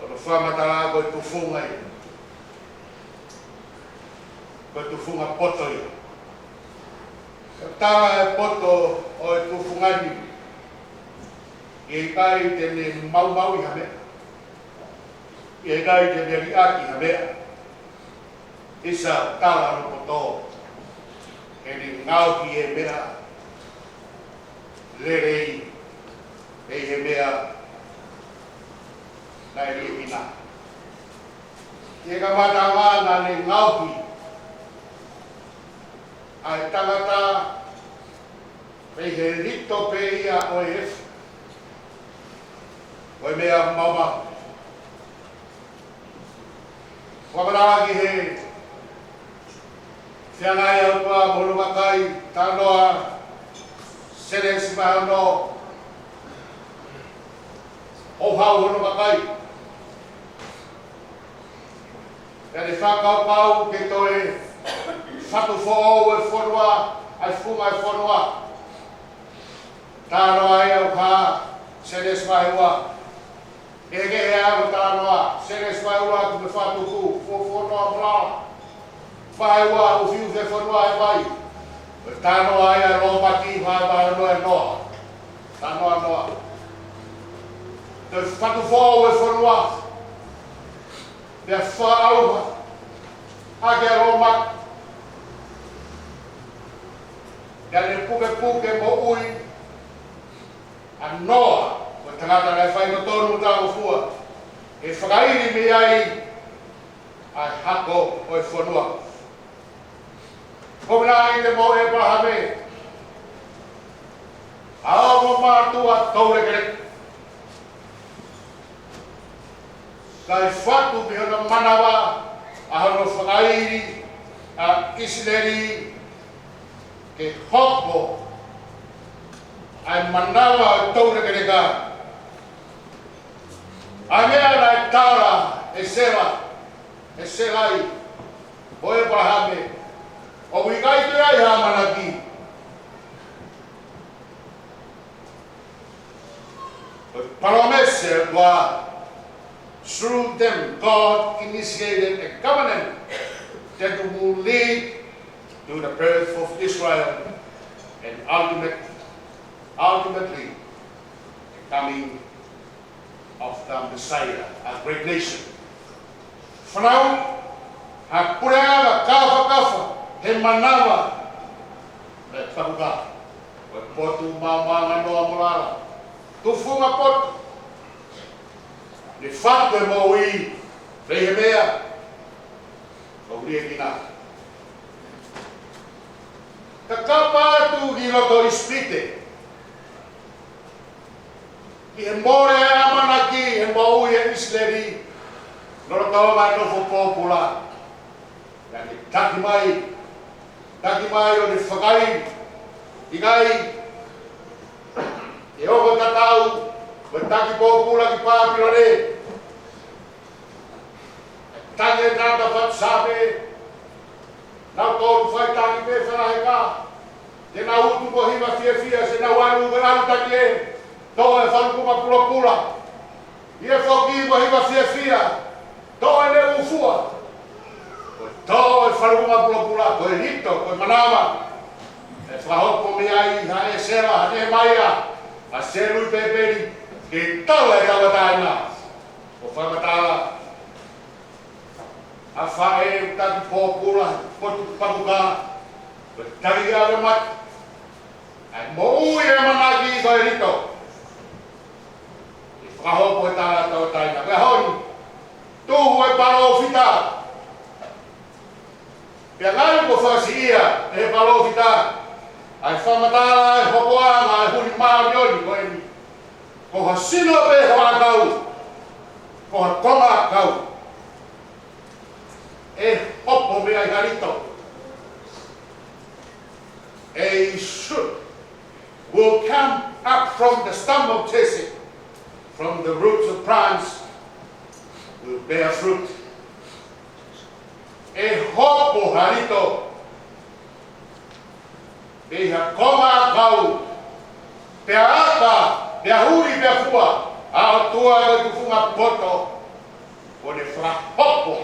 ʻoku fakamatala ko e tufunga ia. Ko e tufunga poto ia. Ko e tala e poto ʻo e tufunga ni, ʻe ʻikai te ne maumauʻi ha meʻa. ʻE ʻikai te ne liʻaki ha meʻa. ʻIsa tala no poto. ʻE ne ngaohi e meʻa lelei ʻi he meʻa naʻe liʻekina. ʻI he kamataʻanga naʻa ne ngaohi ʻa e tangata mei he lito pē ia ʻo e efu, ʻo e meʻa maumau. Fakamatala ki he feangai ʻa e ʻOtua mo hono vakai, talanoa Sēnesi vahe ono, ʻo hau hono vakai. Pea ne fakakaukau ke toe fatu foʻou e fonua, ʻa e funga e fonua. Talanoa ia ʻo hā, Sēnesi vahe ua. Kehekehe ʻa e talanoa, Sēnesi vahe ua ki he fakatupu, fo-, fonua mo lala. Vahe ua, ufiufi e fonua ʻe he vai. Talanoa ia ʻo Lōmaki, vahe, vahe ono ʻe Noa. Talanoa Noa. Toe fatu foʻou e fonua. Pea fakaʻauha ʻaki ʻa Lōmaki. Pea ne pukepuke moʻui ʻa Noa, ko e tangata naʻe faitotonu mo talangofua, ʻe fakaili mei ai ʻa e hako ʻo e fonua. Ko e meʻa ʻi he mo ʻĒpalahame, ʻa e ongo mātuʻa toulekeleka. Kae fatu mei hono manava ʻa hono fakaili ʻa ʻIsileli ke hoko ʻa e manava ʻo e toulekeleka. ʻA e meʻa naʻe tala ʻe Sela, ʻe Selai, mo ʻĒpalahame, ʻoku ʻikai toe ʻi ai ha ʻamanaki. But palōmesi ʻa e ʻOtua, through them, God initiated a covenant that will lead to the birth of Israel and ultimate-, ultimately the coming of the Messiah, a great nation. Fanau, ha puleʻanga kāfakafa he manava ʻa e pakuka, ʻo e potu maomaonganoa mo lala. Tufunga poto. Ne fatu e moʻui mei he meʻa ʻoku liʻekina. Kakapa atu ki loto ʻIsipite. ʻI he mole ʻa e ʻamanaki he moʻui ʻa ʻIsileli, lolo ʻo mai nofo pōpula. Naʻa ne taki mai, taki mai ʻo ne fakaili. ʻIkai, ʻe hoko tatau mo e taki pōpula ki Pāpilone. Taki e tangata fatu Saame, nau tolu fai taki pē felaheka. Te nau utu mo hiva fiefia, te nau ʻalu mo ʻalu taki e, toʻo e falukunga pulapula. ʻI he foki mo hiva fiefia, toʻo ʻene ʻū fua. Ko e toʻo e falukunga pulapula, ko e lito, ko e manava. ʻE fakahopo mei ai ha ʻĒsela, ha Nehemaia, ha Selupēpeli, ke tala e tauʻatāina. ʻO fakamatala, ʻa e faʻē ʻoku taki pōpula, potu pakuka, ʻo taki ʻave mate. ʻA e moʻui ʻamanaki ko e lito. ʻE fakahopo e tala tauʻatāina. Ko e ʻaho ni, tuhu e palōfita. Pea ngali kuo fakasiʻia ʻe he palōfita ʻa e fakamatala ʻa e hokoʻanga ʻa e huli māʻoniʻoni ko eni. Ko ha sino pē hoʻo ʻakau, ko ha konga ʻakau. ʻE hopo mei ai ha lito. A shoot will come up from the stump of Jesse, from the roots of branch will bear fruit. ʻE hopo ha lito mei ha konga ʻakau, pea aka, pea huli, pea fua, ʻa e ʻOtua ko e tufunga poto, ʻo ne fakahopo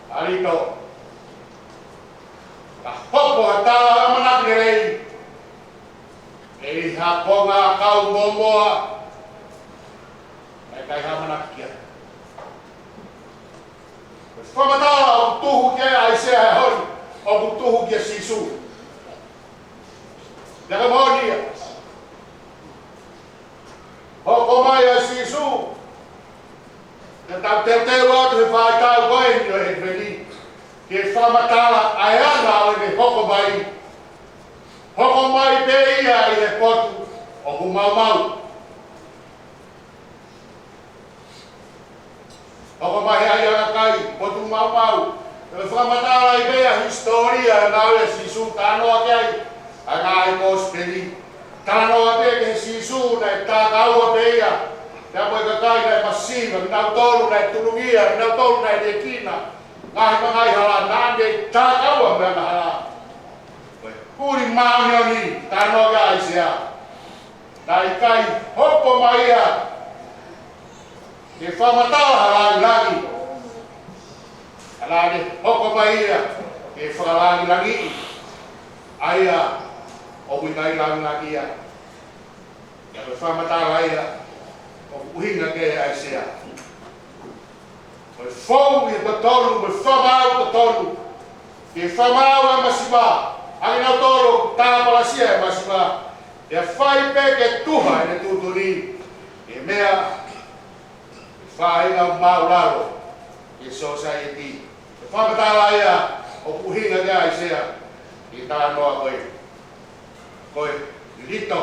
ha lito. Ka hopo ha tala ʻamanaki lelei, ʻi ha konga ʻakau mōmoa, ʻe ʻikai ha ʻamanaki ki ai. Ko e fakamatala ʻoku tuhu ki ai ʻa ʻAisea he ʻaho ni, ʻoku tuhu kia Sīsū. Pea ka moʻoni ia. Hoko mai ʻa Sīsū. Naʻa tau teuteu atu he faʻahitaʻu ko eni ʻo e ʻEtiveni, ke fakamatala ʻa e anga ʻo ʻene hoko mai. Hoko mai pē ia ʻi he potu ʻoku maumau. Hoko mai ai ʻa e kai, potu maumau. ʻE fakamatala ai pē ʻa e hisitōlia naʻe ʻi ai ʻa Sīsū, talanoa ki ai ʻa e ngaahi kosipeli. Talanoa pē ki he Sīsū naʻe takaua pē ia. Pea mo e kakai naʻe masiva, kinautolu naʻe tulungia, kinautolu naʻe liʻekina. Ngaahi mangai hala, naʻa ne takaua mo e angahala. Ko e huli māʻoniʻoni, talanoa ki ai ʻAisea. Naʻe ʻikai hopo mai ia ke fakamatala ha langilangi. Ka naʻa ne hoko mai ia ke fakalangilangiʻi ʻa ia ʻoku ʻikai langilangiʻia. Pea ko e fakamatala ia ʻoku ʻuhinga ki ai ʻa ʻAisea. Ko e fou ʻi he totonu, ko e fakamaau totonu. Ke fakamaau ʻa e masiva, ʻa kinautolu ʻoku tāpalasia ʻe he masiva. Pea fai pē ke tuha ʻene tuʻutuʻuni, ʻi he meʻa, ʻi he faʻahinga māʻulalo ʻi he sōsaieti. Ko e fakamatala ia ʻoku ʻuhinga ki ai ʻAisea ʻi he talanoa ko ē. Ko e lito.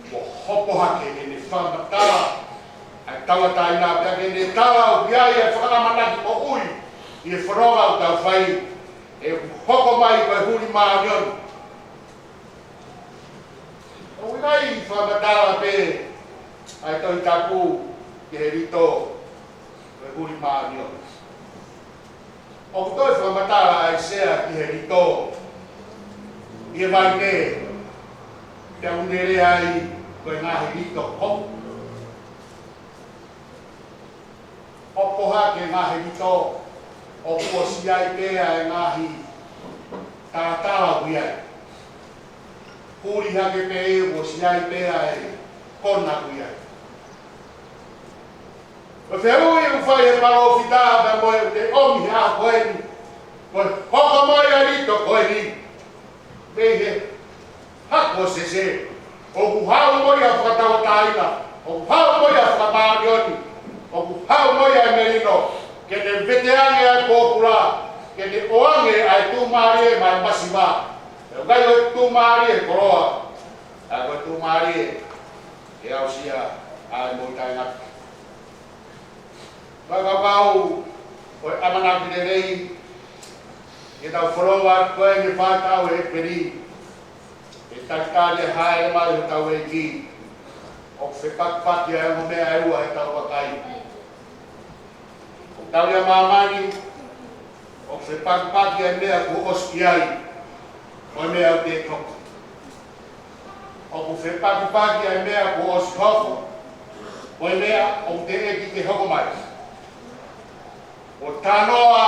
Kuo hopo hake ʻene fakamatala ʻa e tauʻatāina, pea ke ne tala ʻoku ʻi ai ʻa e fakaʻamanaki moʻui ʻi he fononga ʻoku tau fai. ʻE hoko mai ko e huli māʻoniʻoni. ʻOku ʻikai fakamatala pē ʻa e Tohi Tapu ki he lito, ko e huli māʻoniʻoni. ʻOku toe fakamatala ʻa ʻAisea ki he lito ʻi he vaine, pea ʻoku ne lea ai ko e ngaahi lito kovi. Hopo hake e ngaahi lito, ʻoku ʻosi ʻi ai pē ʻa e ngaahi talatala ʻoku ʻi ai. Huli hake pē, ʻoku ʻosi ʻi ai pē ʻa e kona ʻoku ʻi ai. Ko e fehuʻi ʻoku fai ʻe he palōfita pea mo e ʻomi he ʻaho ko eni, ko e hoko mai ʻa e lito ko eni mei he hako sese, ʻoku haʻu mo ia fakatauʻatāina, ʻoku haʻu mo ia fakamāʻoniʻoni, ʻoku haʻu mo ia ʻa e melino, ke ne vete ange ʻa e pōpula, ke ne ʻoange ʻa e tuʻumālie maʻa e masiva. ʻE ʻikai ko e tuʻumālie koloa, ka ko e tuʻumālie ʻe aʻusia ʻa e moʻui taʻengata. Fakakaukau ʻo e ʻamanaki lelei, ʻi heʻetau fononga ko eni he faʻahitaʻu ʻo ʻEpeli, ʻe talitali e hāʻele mai ʻo hotau ʻEiki. ʻOku fepakipaki ʻa e ongo meʻa ʻe ua heʻetau vakai. ʻOku tau ʻi he māmani, ʻoku fepakipaki ʻa e meʻa kuo ʻosi ʻi ai, mo e meʻa ʻoku teʻeki hoko. ʻOku fepakipaki ʻa e meʻa kuo ʻosi hoko, mo e meʻa ʻoku teʻeki ke hoko mai. ʻOku talanoa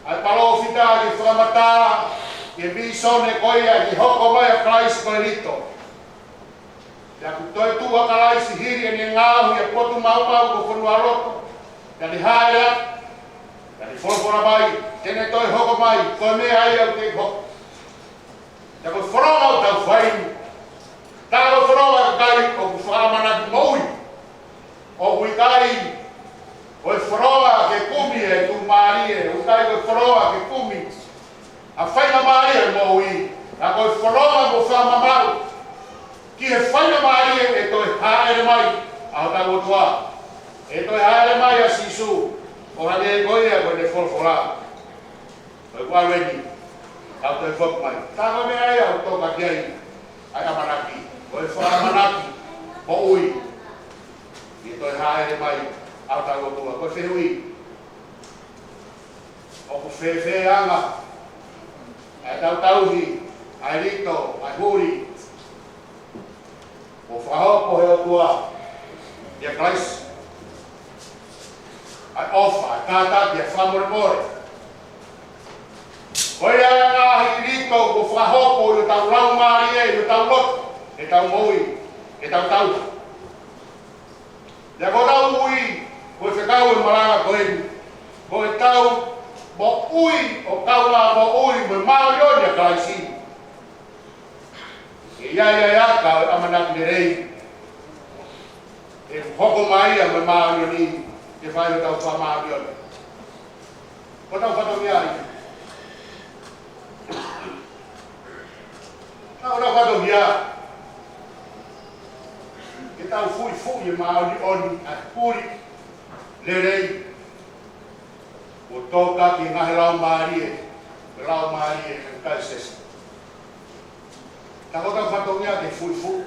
ʻa e palōfita ke fakamatala ki he vīsone ko ia ki he hoko mai ʻa Kalaisi ko e Lito. Pea kuo toe tuʻu ʻa Kalaisi hili ʻene ngaohi ʻa e potu maumau ko e fonualoto, pea ne hāʻele atu, pea ne folofola mai, te ne toe hoko mai, ko e meʻa ia ʻoku teʻeki hoko. Pea ko e fononga ʻoku tau fai ni, tā ko e fononga ʻa e kakai ʻoku fakaʻamanaki moʻui. ʻOku ʻikai ko e fononga ke kumi e tuʻumālie, ʻoku ʻikai ko e fononga ke kumi ʻa e faingamālie ʻo e moʻui, ka ko e fononga mo fakamamaʻu ki he faingamālie ʻe toe hāʻele mai ʻa hotau ʻOtua. ʻE toe hāʻele mai ʻa Sīsū, ʻo hangē ko ia ko ʻene folofola. Ko e kuave ni, tau toe foki mai. Tā ko e meʻa ia ʻoku toka ki ai ʻa e ʻamanaki, ko e fakaʻamanaki moʻui, ʻe toe hāʻele mai ʻa hotau ʻOtua. Ko e fehuʻi, ʻoku fēfē anga ʻa e tautauhi ʻa e Lito, ʻa e huli kuo fakahoko ʻe he ʻOtua ʻia Kalaisi, ʻa e ʻofa, ʻa e kātaki, ʻa e fakamolemole? Ko ia ʻa e ngaahi lito kuo fakahoko ʻi hotau laumālie, ʻi hotau loto, ʻi heʻetau moʻui, ʻi heʻetau tauhi. Pea ko ʻetau ui, ko e fekau ʻo e malanga ko eni, ko ʻetau moʻui ʻo kaungā moʻui mo e māʻoniʻoni ʻa Kalaisi. ʻE ʻi ai ʻa e aka ʻo e ʻamanaki lelei, ʻe hoko mai ia mo e māʻoniʻoni, ke fai hotau fakamāʻoniʻoni. Ko hotau fatongia ia. Ko hotau fatongia ke tau fuʻifuʻi e māʻoniʻoni ʻa e huli lelei, ʻo toka ki he ngaahi laumālie, ko e laumālie ʻo e kakai Siasi. Tā ko hotau fatongia ke fuʻifuʻi.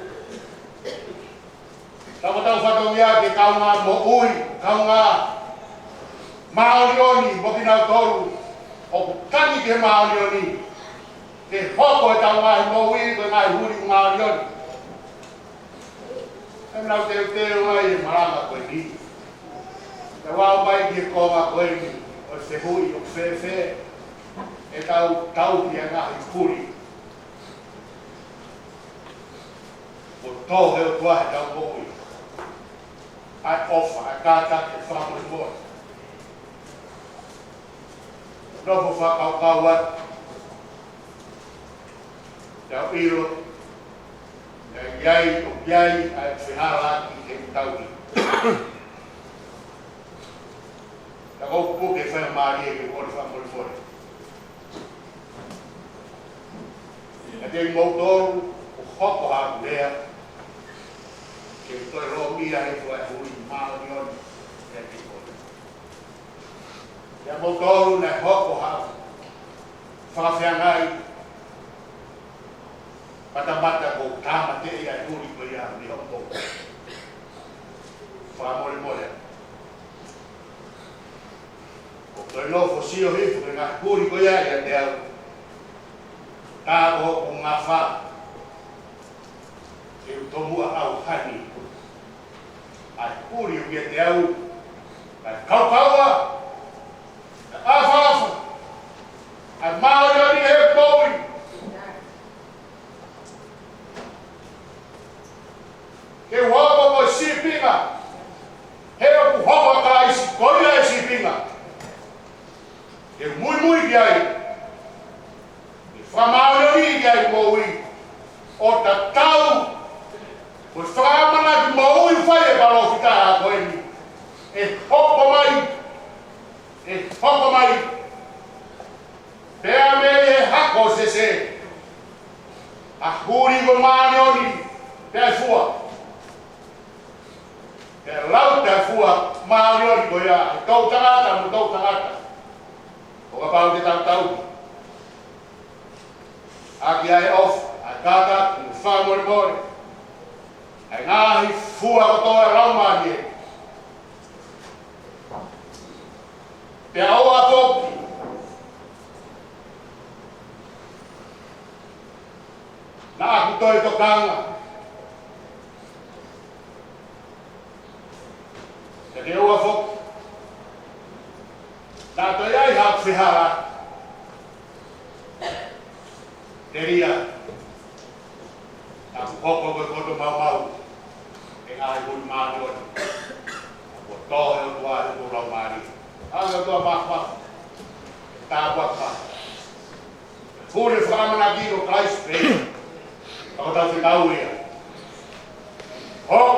Tā ko hotau fatongia ke kaungā moʻui, kaungā māʻoniʻoni mo kinautolu ʻoku tangi ki he māʻoniʻoni, ke hoko ʻetau ngaahi moʻui ko e ngaahi huli māʻoniʻoni. ʻE nau teuteu mai e malanga ko eni. Tau aʻu mai ki he konga ko eni ʻo e fehuʻi, ʻoku fēfē ʻetau tauhi ʻa e ngaahi huli kuo tō ʻe he ʻOtua heʻetau moʻui, ʻa e ʻofa, ʻa e kātaki, ʻa e fakamolemole? Nofo fakakaukau atu, tau ʻilo, ʻe ʻi ai, ʻoku ʻi ai ʻa e fehālaaki ke tauhi. Ka ʻoku puke faingamālie ke kole fakamolemole. Ka te i moutolu ʻoku hoko ha lea, ke toe lōmia e fua e huli māʻoniʻoni, ʻe te kole. Pea moutolu naʻe hoko ha fakafeangai, matamata ko e tāmateʻi ʻa e huli ko ia mei hoʻomou. Fakamolemole. ʻOku toe nofo sio hifo ki he ngaahi huli ko ia ʻiate au. Tā ko hoku ngafa, ke u tomuʻa ʻauhani ʻa e huli ʻoku ʻiate au, ʻa e kaukaua, ʻa e ʻafaʻafa, ʻa e māʻoniʻoni he moʻui. Ke u hoko ko e sīpinga, he ʻoku hoko ʻa Kalaisi ko ia e sīpinga. Ke u muimui ki ai, ke fakamāʻoniʻoni ki ai moʻui, ʻo tatau mo e fakaʻamanaki moʻui fai ʻe he palōfita ko eni. ʻE hoko mai, ʻe hoko mai, pea mei he hako sese, ʻa e huli ko e māʻoniʻoni, pea fua. Pea lau ʻa e fua māʻoniʻoni ko ia, he toʻutangata mo e toʻutangata. ʻO kapau te tau tauhi ʻaki ʻa e ʻofa, ʻa e kātaki, mo e fakamolemole, ʻa e ngaahi fua kotoa ʻa e Laumālie. Pea ʻoua foki naʻa ku toe tokanga pea ke ʻoua foki naʻa toe ʻi ai haʻaku fehālaaki. Telia naʻa ku hoko ko e koto maumau ʻi he ngaahi huli māʻoniʻoni kuo tō ʻe he ʻOtua ʻi hoku laumālie. Hanga ʻe he ʻOtua ʻo mafasia e tāpuaki, huli fakaʻamanaki ʻo Kalaisi pē. Ka ko ʻetau fekau ia, hoko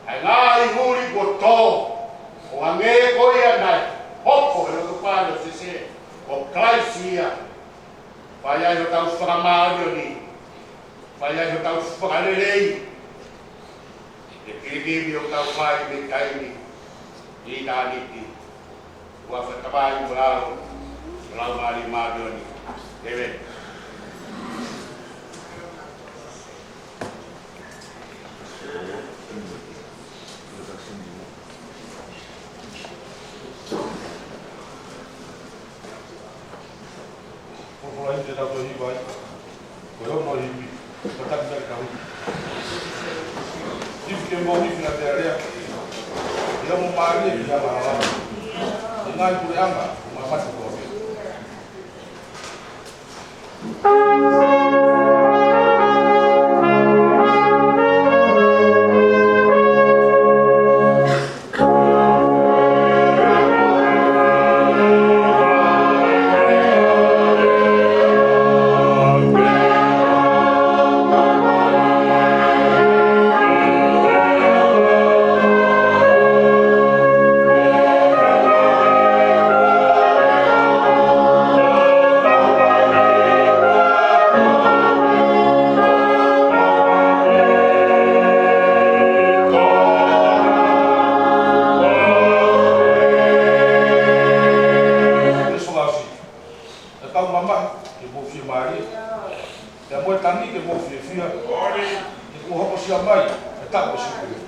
ʻa e ngaahi huli kuo tō, ʻo hangē ko ia naʻe hoko he loto pale ʻo Sese, ko Kalaisi ia. Fai ai hotau fakamāʻoniʻoni, fai ai hotau fakalelei, ʻi he kilikimi ʻoku tau fai mei taimi ki ʻitāniti. ʻI he huafa ʻo e Tamai, mo e ʻAlo, mo e Laumālie Māʻoniʻoni. ʻĒmeni. Folofola ʻi heʻetau toe hiva ai. Ko e ono e ivi, ko e taki taki kahu. Ivi ke mo ivi na te alea. Ia mo mālie ki he angahala. ʻI he ngaahi puleʻanga, ʻo māmani kotoa pē. Veesi fakaʻosi. Pea tau mamahi ke mou fiemālie, pea mo e tangi ke mou fiefia, he kuo hokosia mai e taʻu ʻo e Siupeli.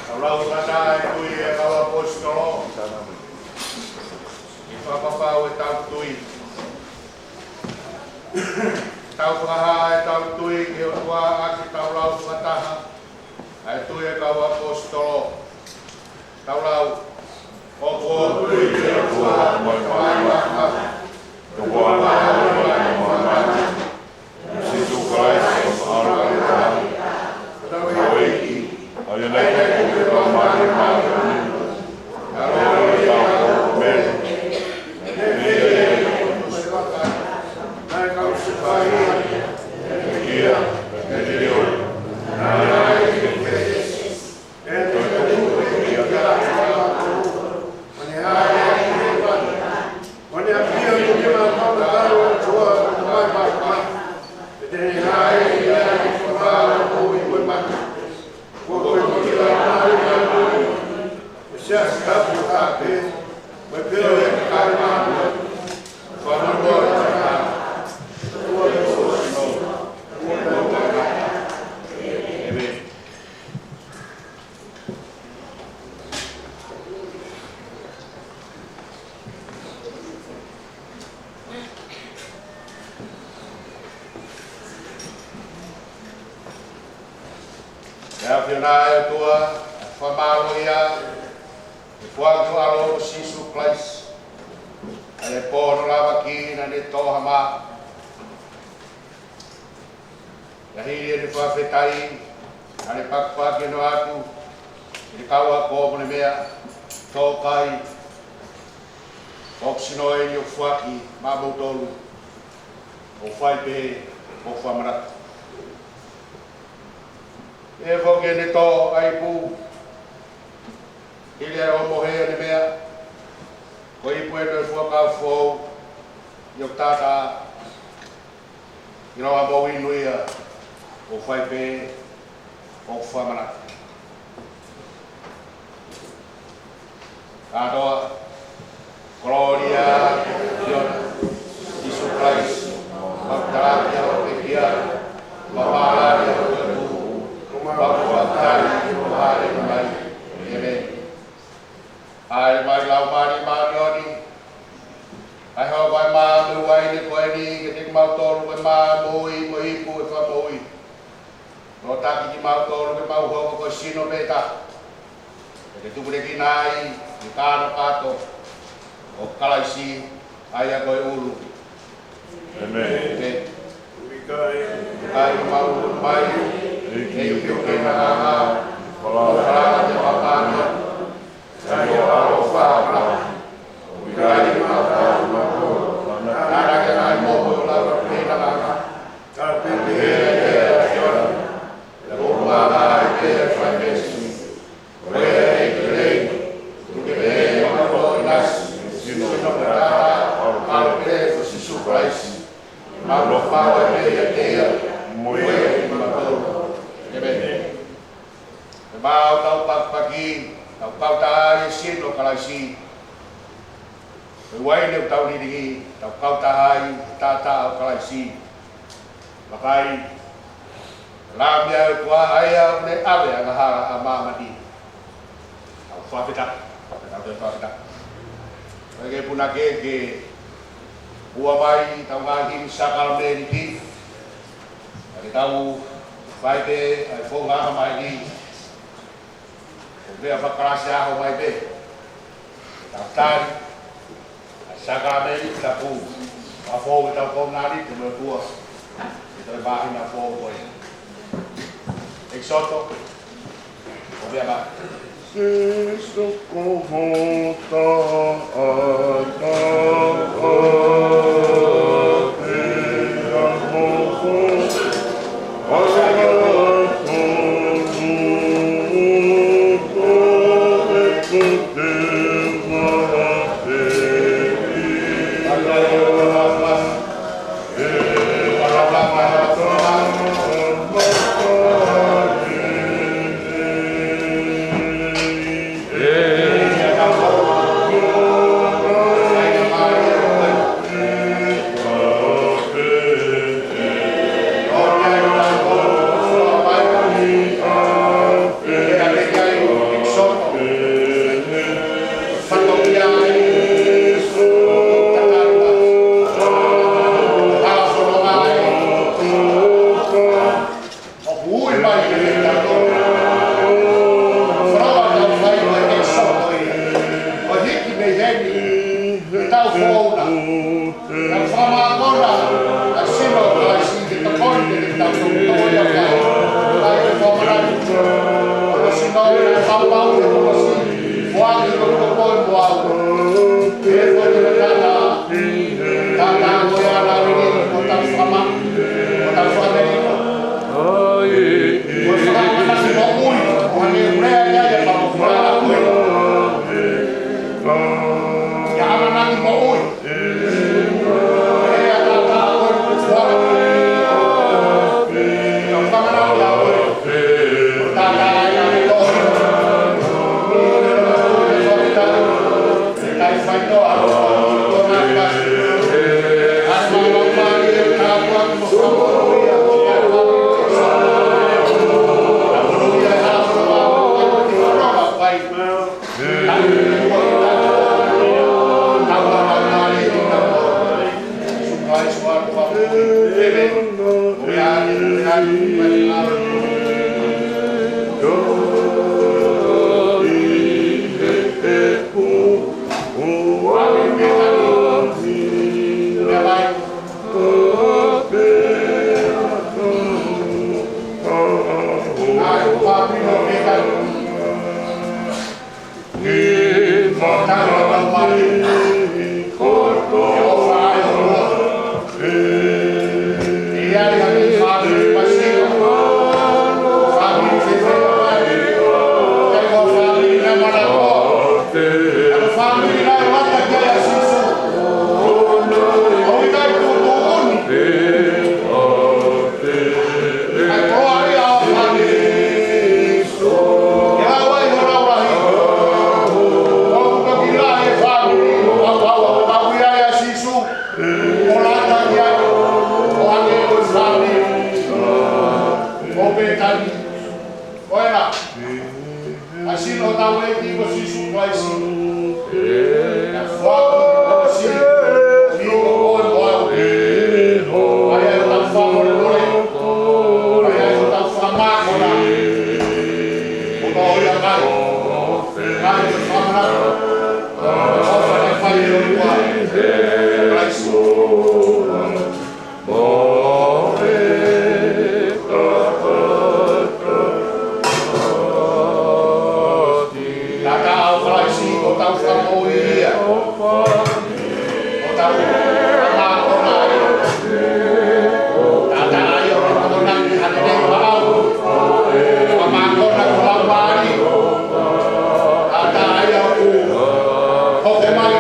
Tau lau fakataha e tui ʻa e kau ʻaposetolo. ʻI he fakapapau ʻetau tui, tau fakahā ʻetau tui ki he ʻOtua ʻaki ʻetau lau fakataha ʻa e tui ʻa e kau ʻaposetolo. Tau lau. ʻOku ou tui ki he ʻOtua ko e Tamai mamahi, ko e ʻOtua ʻo e langi mo māmani, Sīsū Kalaisi ʻoku ʻaloʻofa, ko e ʻEiki, ʻa ia naʻe tuku ʻi he Laumālie Māʻoniʻoni, naʻe ʻi he ʻao ʻo Mele, naʻe ʻi ai ʻa e Laumālie Māʻoniʻoni, naʻe kau sefai, naʻe pekia, naʻe liliu, naʻe ʻi ai ʻa e kei Naʻe ʻOtua, fakamālō ia, ʻi he foaki ʻo ho ʻAlo ko Sīsū Kalaisi, ʻa e pō hono lavaki naʻa ne tō ha mā. ʻI he hili ʻene fakafetaʻi, naʻa ne pakipaki hono ʻatu ki he kau ako mo ne meʻa, Tō, kai, ko hoku sino eni ʻoku foaki maʻamoutolu, ʻoku fai pē ʻoku fakamanatu. ʻI he foki ʻene tō ʻa e ipu, hili ʻa e ʻohomohe ʻo ne meʻa, ko e ipu eni ʻo e fuakava foʻou, ʻi hoku taʻataʻa, ʻiloa mo inu ia, ʻoku fai pē ʻoku fakamanatu. Kātoa, kolōlia ki he ʻAfiona, Sīsū Kalaisi, ʻoku talaki ʻa hoʻo pekia, ʻoku mālani ʻa hoʻo toetuʻu, ʻoku fakafetaʻi ki hoʻo hāʻele mai. ʻĒmeni. Hāʻele mai Laumālie Māʻoniʻoni, ʻa e hoko ʻa e mā mo e uaine ko eni kiate kimautolu ko e mā ʻo e moʻui mo e ipu ʻo e fakamoʻui. Lōtaki kimautolu ke mau hoko ko e sino pē taha, ʻo ke tupulekina ai ʻi he kānokato ʻo Kalaisi, ʻa ia ko e ʻulu. ʻĒmeni. ʻĒmeni. ʻIkai ke mau ʻunu mai, ʻEiki, ʻi hoʻo ngaahi ngāue, ʻo falala ki he ʻOtua, ʻa ia ʻoku ʻaloʻofa lahi. ʻIkai ke mau ʻunu mai, naʻa ke ngaahi momo lau ke ngaahi ngāue. Ka pehē ʻe he ʻAfiona, ʻoku ou ngāue pē ʻa e fai meʻa sini. Ko ia ʻEiki, tuku ke pehē ʻi hoʻo ʻofa ʻinasi, sino ko e taha, ʻa e ʻAlo ko Sīsū Kalaisi. Mau ʻofa ʻiate ia, mo ia ʻiate kimautolu. ʻĒmeni. Ko e mā ʻoku tau pakipaki, tau kautaha ai e sino ʻo Kalaisi. Ko e uaine ʻoku tau lilingi, tau kautaha ai e taʻataʻa ʻo Kalaisi. Vakai, Lami ʻa e ʻOtua, ʻa ia ʻoku ne ʻave ʻa e angahala ʻa māmani. Tau fakafetaʻi, tau toe fakafetaʻi. Ko e ke punake ke ua mai ʻetau ngaahi sākalamēniti. Ka ke tau fai pē ʻa e founga ʻa e māhina. Ko e meʻa fakakalasi ʻaho mai pē. Tau tali ʻa e sākalamēniti tapu. Ka fou ʻetau kounali te mo tua. Ke toe māhina fou ko ē. ʻEkisoto. Ko e meʻa mai. Sīsū ko ho taʻataʻa, pea mo ho ʻOku ui mai ke tau tō. Foloa tau fai ko e ʻEkisoto ia. ʻO hiki mei heni, ke tau founa. Tau fakamākona ʻa e sino ʻo Kalaisi ke tokoni ke tau tō ia kai. Kai ke fakamanatu. Ko e sino ʻoku fakapapau ke tokoni. Foaki ko e tokoni mo au. Ke fakamanatu. Tata ko e ala ni ko tau fakama. Ko tau fakama. Ko e fakamanatu moʻui. Ko hane ulea ia ia pa ko fakamanatu. Ia amanaki moʻui. Ia tata ko e fakamanatu. Tau fakamanatu ia ko e. Tata ia ko e. Ko ena, ʻa e sino hotau ʻEiki ko Sīsū Kalaisi. ʻA e foaki ʻo e sino, ni ko koe mo au. ʻA ia ʻoku tau fakamolemole. ʻA ia ʻoku tau fakamākona. ʻOku tau ʻoiauē. ʻA ia ʻoku tau fakamākona. ʻOfa ke fai ʻe ʻOtua. Kalaisi. Tata ʻo Kalaisi ko hotau Fakamoʻui ia. Ko hotau Fakamoʻui ia. Tata ia ʻoku tau naki hake nei maau. Fakamoʻui ko lau mali. Tata ia ʻoku hoko mai.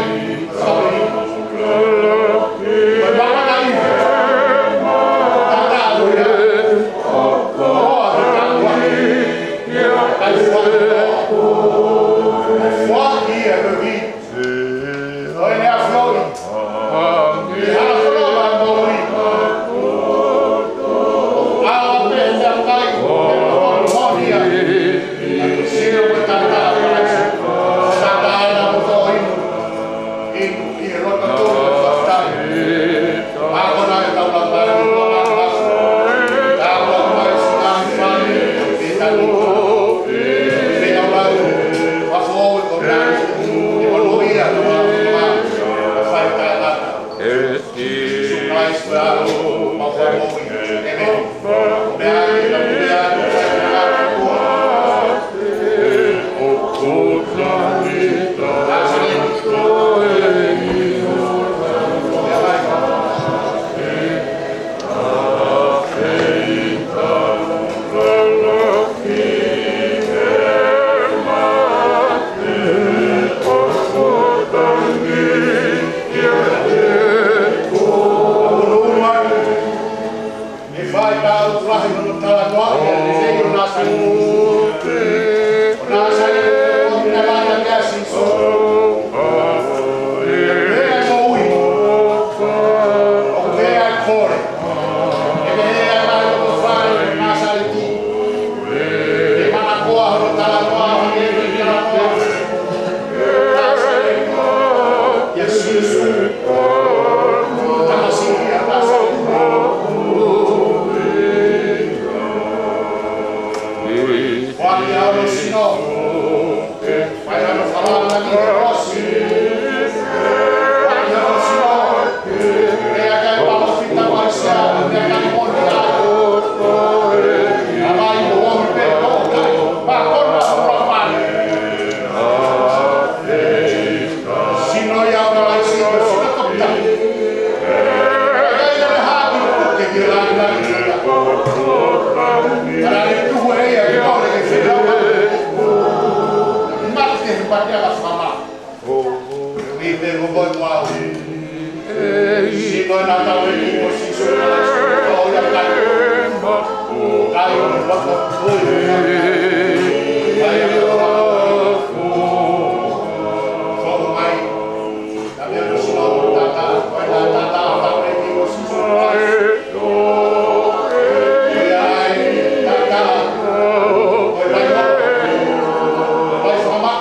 ʻE fai ka u lahi no talanoa ʻa e lelei ʻo Nāsaleti. ʻO Nāsaleti, ʻo Nāsaleti, ʻa Sīsū. ʻE moʻui. ʻOku ʻi ai e kole. ʻE ʻi ai e ʻofa ʻa Nāsaleti. ʻE mana koa hono talanoa, hono talanoa. ʻIa Sīsū. Tamasiʻi ʻa Nāsaleti. Fai ʻa hono sino. Fai ʻa hono falala ki he kolosi. Fai ʻa hono sino. Pea kai palōfita mai sia, pea kai moʻoni ʻa e. ʻA mai mo omi pe ko kai. Mākona ʻo Lapani. Sino ia ʻo Kalaisi, sino tokita. Kai ʻa e haʻi, ke ke lani lani. Ka lani tuhu ʻe ia, ke kole ke fena. Mate ke he pate ʻa Lafama. Ui pe ko koe mo au. Sino ʻa hotau ʻEiki ko Sīsū Kalaisi, ko ia kai. Kai ʻo loko. Kai ʻo loko. Foʻu mai. Ka mea ko sino tata, ko e tata, tata, tata, ʻEiki ko Sīsū Kalaisi. Ko ia ai, tata, ko e vai, vai fama.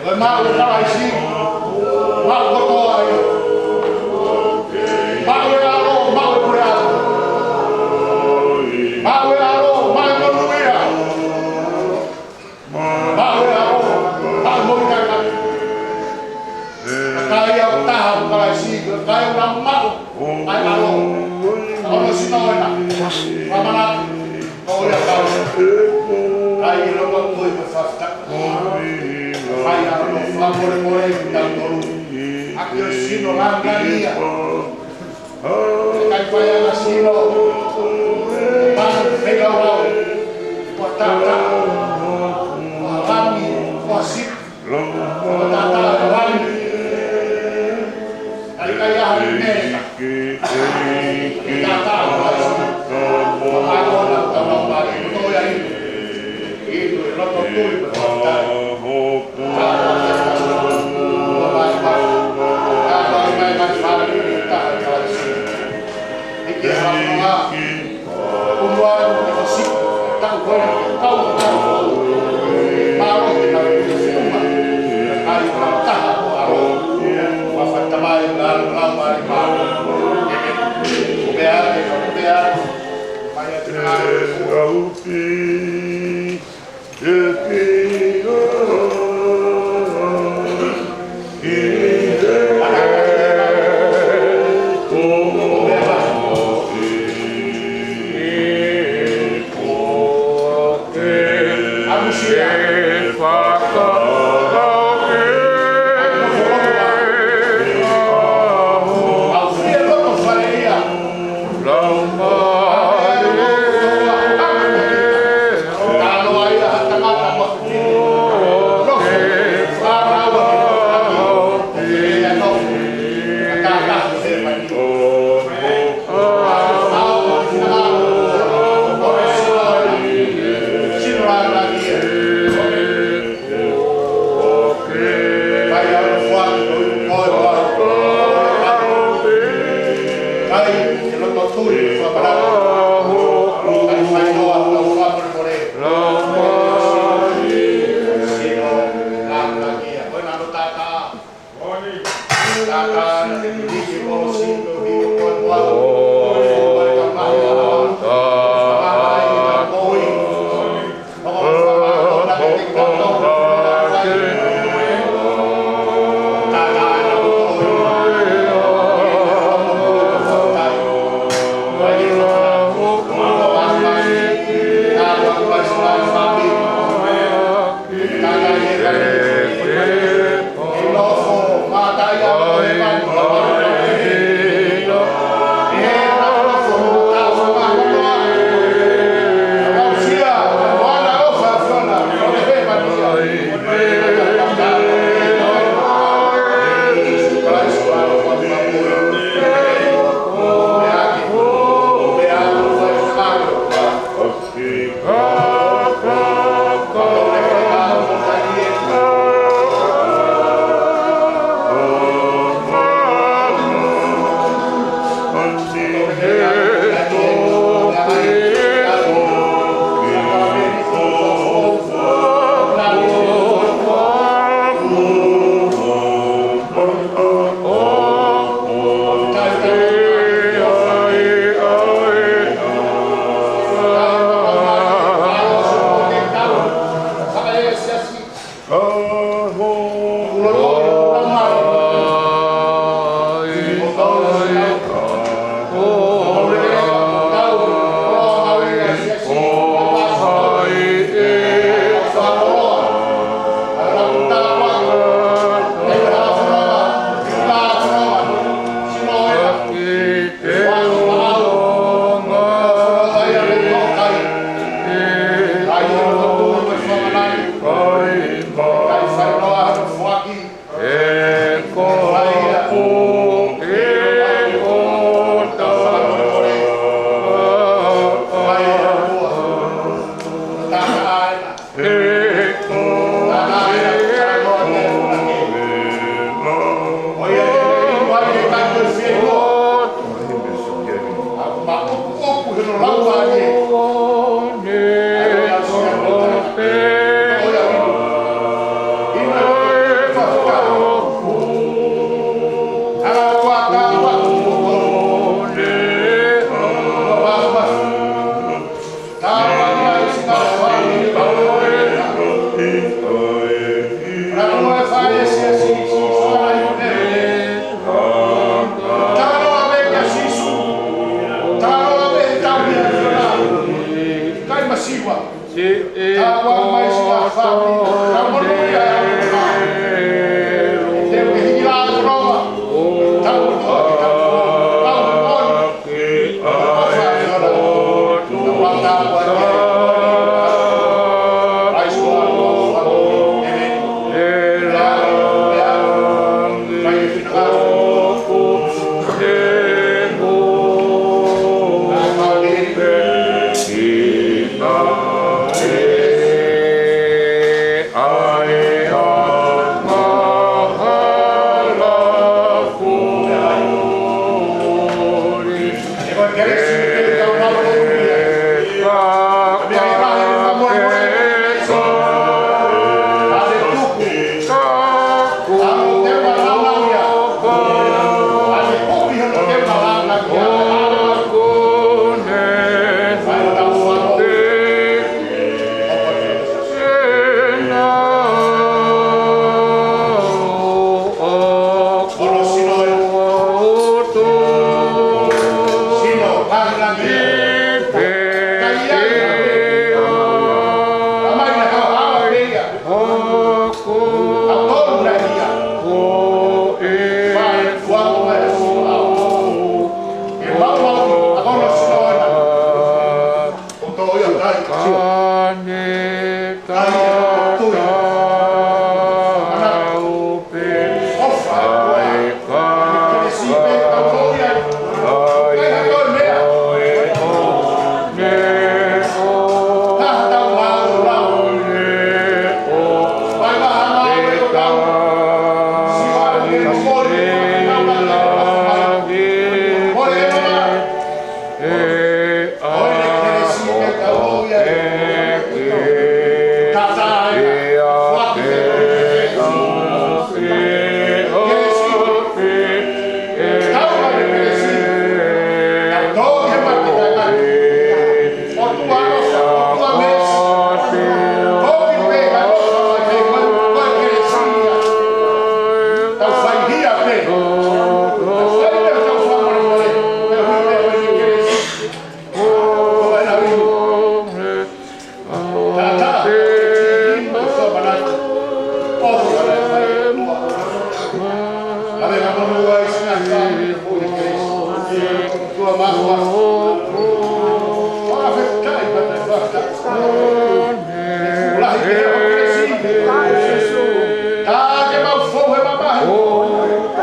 Ko e maʻu ʻa Kalaisi, maʻu kotoa ia. Maʻu e ʻAlo, maʻu e puleʻanga. Maʻu e ʻAlo, maʻu e monūʻia. Maʻu e ʻAlo, maʻu e moʻui taʻengata. Ka ko ia ʻoku taha ʻa Kalaisi, ko ia ʻoku na maʻu ʻa e ʻAlo. Ka ko hono sino ena, fakamanatu. Ko ia kau. Kai ʻi loto tui mo e fakafetaʻi. Kai ʻa hono fakamolemole kitautolu. ʻAki ho sino langilangiʻia. Kai fai ʻa e sino. Mana fekauʻau. Ko e tata. Ko e lami. Ko e sipi. Ko e tata. Ko e lami. ʻAi kai ʻa e meʻa. Tata ʻo Kalaisi. Ko e ʻAlo ʻo e Tamai Māʻoniʻoni. Ko ia ʻi he loto tui mo e fakafetaʻi. Tata ʻo Kalaisi. Ko e Tamai Māʻoniʻoni. Tata ʻo e Tamai Māʻoniʻoni. Tata ʻo Kalaisi. ʻEiki ʻa e ʻAlo. Unu atu ʻa e sipi, taʻu ko ē, taʻu ko ē. Mālō ke tau ʻi he uma. ʻAi ʻa e taha ʻo e ʻAlo. Fakafetaʻi mai, ʻAlo, ʻAlo, mālō, mālō. Upe ake, upe ake. Mai atu ʻa e Siasi, siasi, siasi, siasi. Talo ʻa e meʻa kia Sīsū. Talo ʻa e meʻa tau ia. Kai masiva. Tau ʻa mai si ngā fāmili. Tau mono ia e au. Te u ke hiki la e koroa. Tau mono ia e au. Tau mono ia. Ke mau fou he mamahi.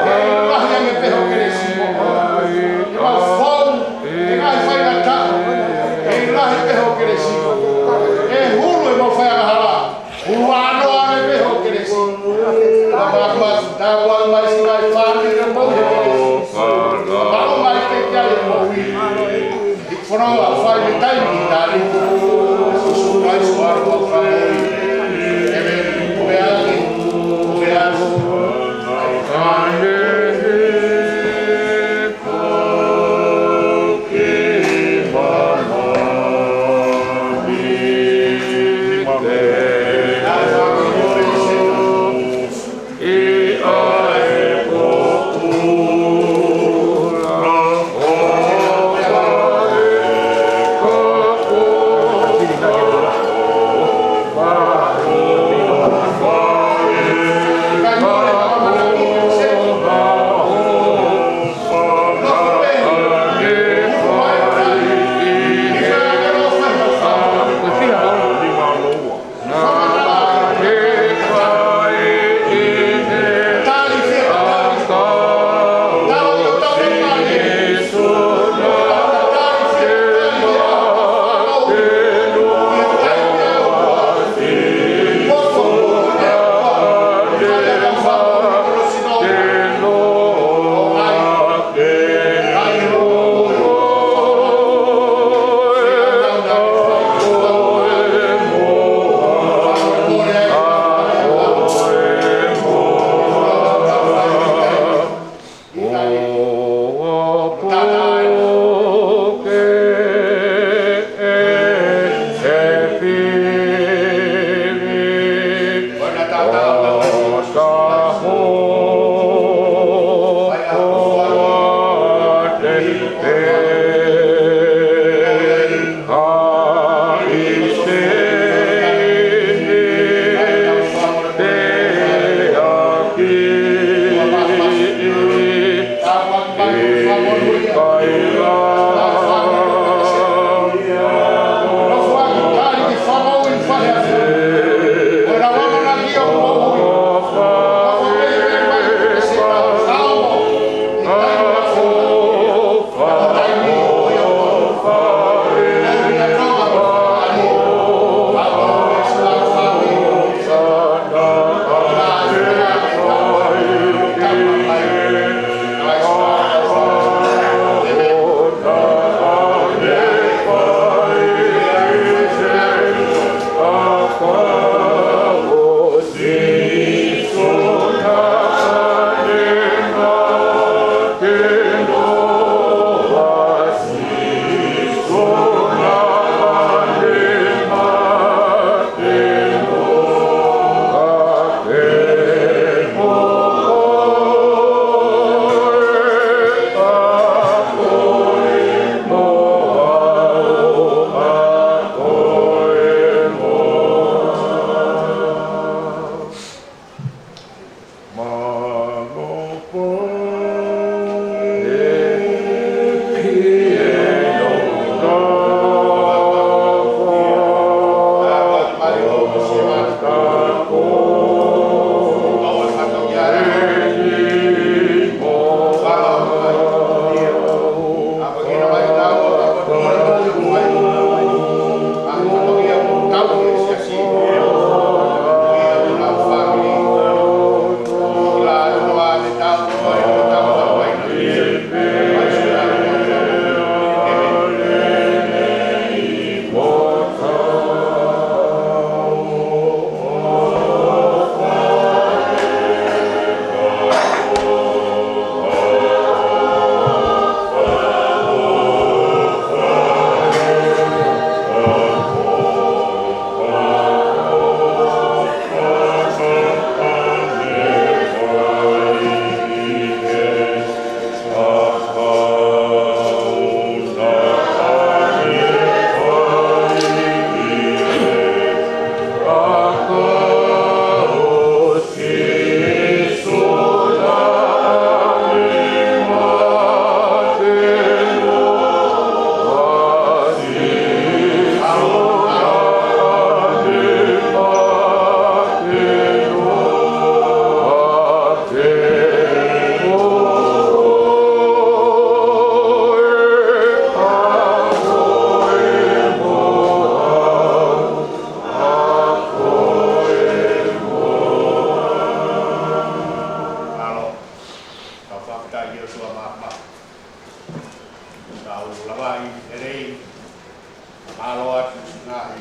Ke lahi ange pē hoʻo kelesi. Ke mau fou he ngaahi faingataʻa. Ke lahi pē hoʻo kelesi. Ke hulu ʻemau faiangahala. Hulu ʻānoa ange pē hoʻo kelesi. Ka mātuʻa tau ʻa mai si ngaahi fāmili ke mau he kelesi. Mau mai ke kia e mau i. Folofola fai me taimi ki tali. Sīsū Kalaisi ko e ʻAlo ʻo e Fakamoʻui. ʻĒmeni. Ko e ʻAlo, ko e ʻAlo. Mālō. Tau fakafetaʻi ki he ʻOtua Māfimafi. Tau lava ʻi he lelei. Mālō atu siʻi ngaahi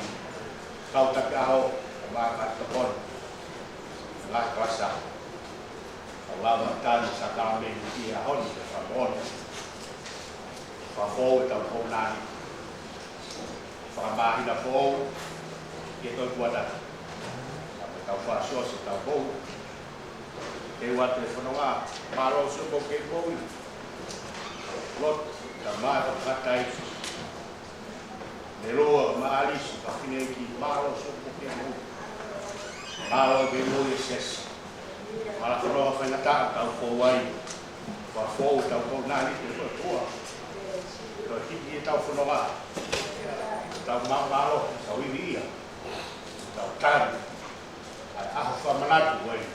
kau taki ʻaho, ngaahi tokoni, ngaahi kalasi. Tau lava ʻo tali sākalamēniti ʻi he ʻaho ni, ke fakamoʻoni. Fakafou ʻetau ʻamanaki. Fakamāhina foʻou ki he Tohi Kuata. Ka me tau fakaʻosiʻosi ʻetau moʻui. Ke ʻoatu e fononga, mālō siʻoku moʻui. Lotu, ka mai o katai. Meloa, ma alisi, ka fine ki, mālō siʻoku moʻui. Mālō ke moʻui e siasi. Mālō fononga faingataʻa, tau fou ai. Fakafou ʻetau ʻamanaki ki he ʻOtua. Ko e hiki ʻetau fononga. Tau māmālō, tau ivi ia. Tau tali. ʻA e ʻaho fakamanatu ko eni.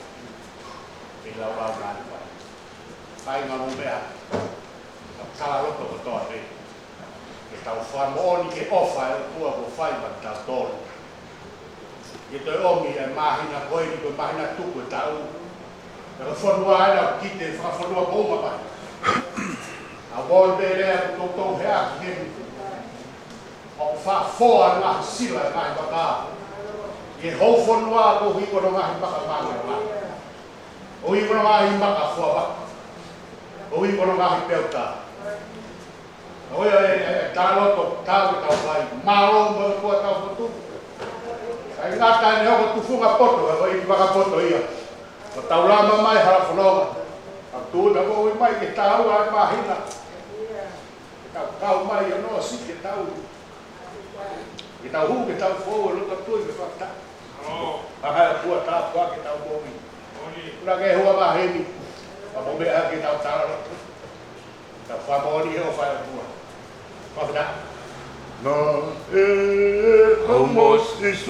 Ke laulau nani pai. Pai ngā mo meʻa. Tau tala loto kotoa pē. Ke tau fakamoʻoni ki he ʻofa ʻa e ʻOtua kuo fai maʻatautolu. Ke toe ʻomi e māhina ko eni ko e māhina tuku e taʻu. Ka ko e fonua ʻena ʻoku kite fakafonua ko uma mai. ʻA e moʻoni pē lea ʻoku toutou heʻaki heni. ʻOku fakafoa e ngaahi sila e ngaahi vaka. ʻI he houfonua koeʻuhi ko hono ngaahi vaka mānava. Koeʻuhi ko hono ngaahi vaka fuava. Koeʻuhi ko hono ngaahi peau tā. ʻA ia e, e, e, talo to, talo tau fai. Mālō mo e ʻOtua tau fotu. ʻIkai ngata ʻene hoko tufunga poto, ʻa ia ko e ʻi vaka poto ia. Ko tau lama mai hala fononga. Tau tū na moʻui mai ke tau ʻa e māhina. Ke tau kau mai ʻo nō si ke tau. Ke tau hū, ke tau fou, ʻo loto tui, ke fakata. ʻA e ʻOtua tāpuakiʻi ʻetau moʻui. Kuna ke hua maheni. Ka mo meʻa ke tau tala. Tau fakamoʻoni he ʻofa ʻa e ʻOtua. Fakata. Na e Almost is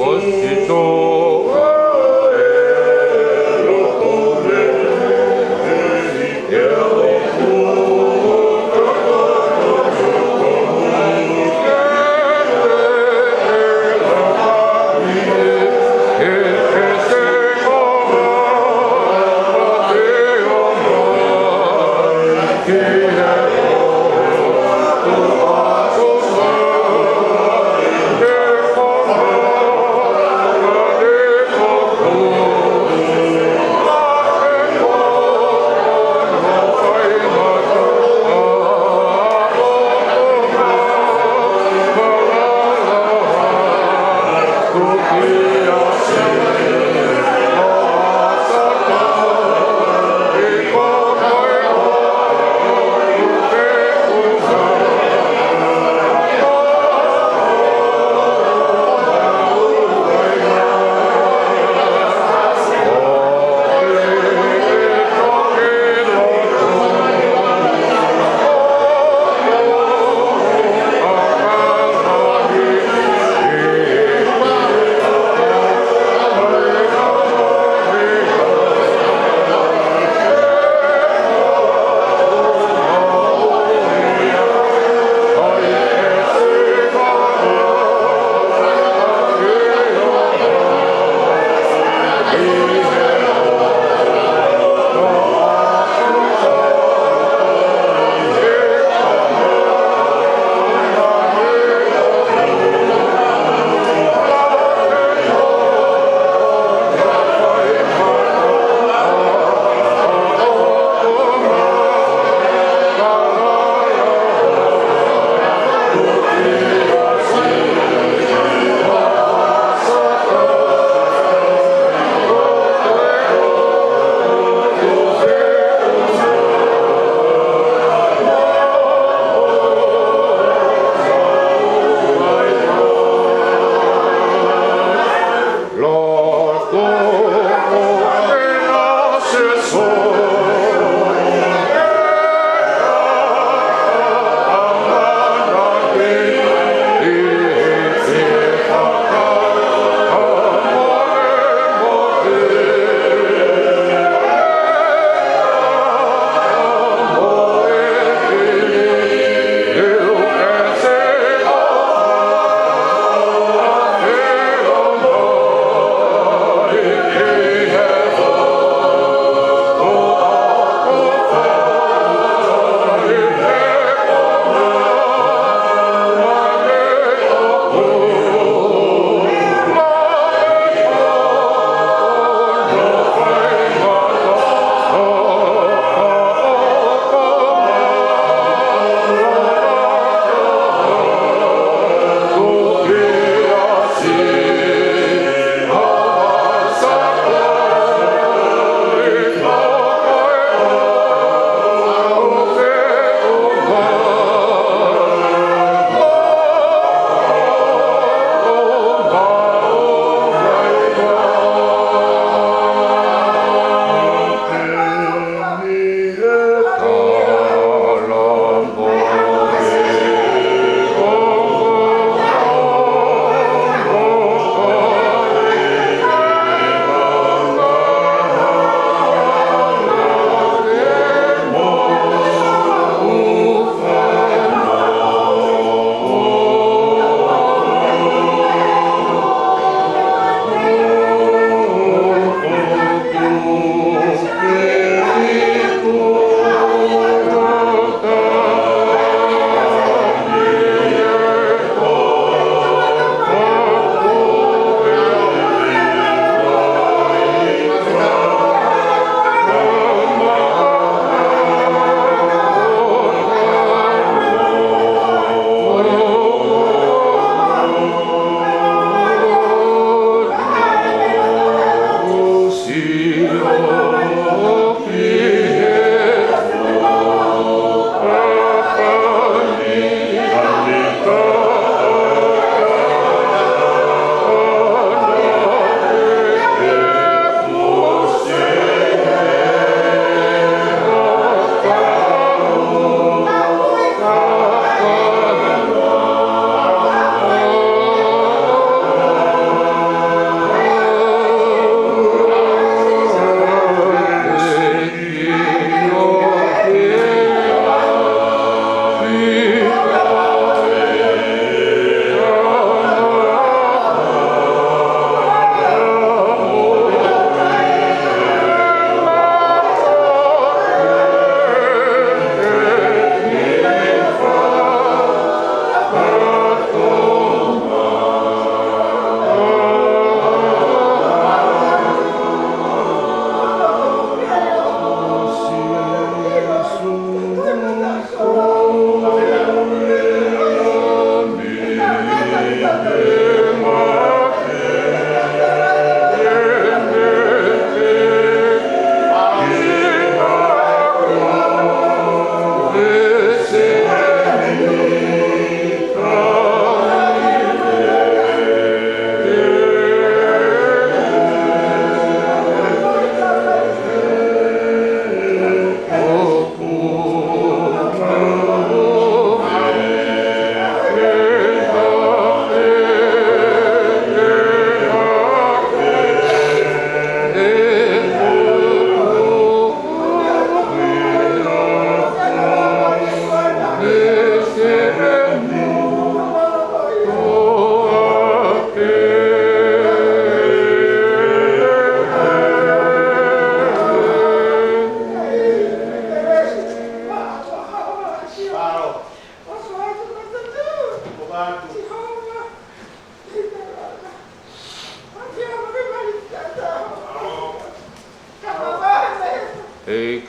Ke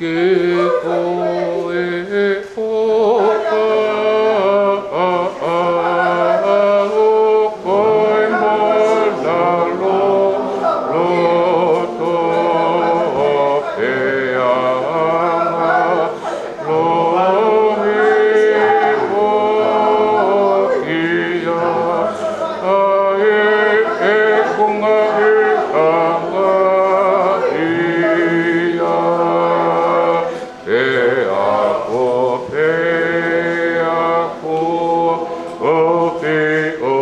ko e ʻofa ʻa e ʻOtua ʻoku ʻi māmani, loto pea anga, lohi foki ia ʻa e ʻeku ngaahi anga ia. Pea ko pea ko ʻofi ʻo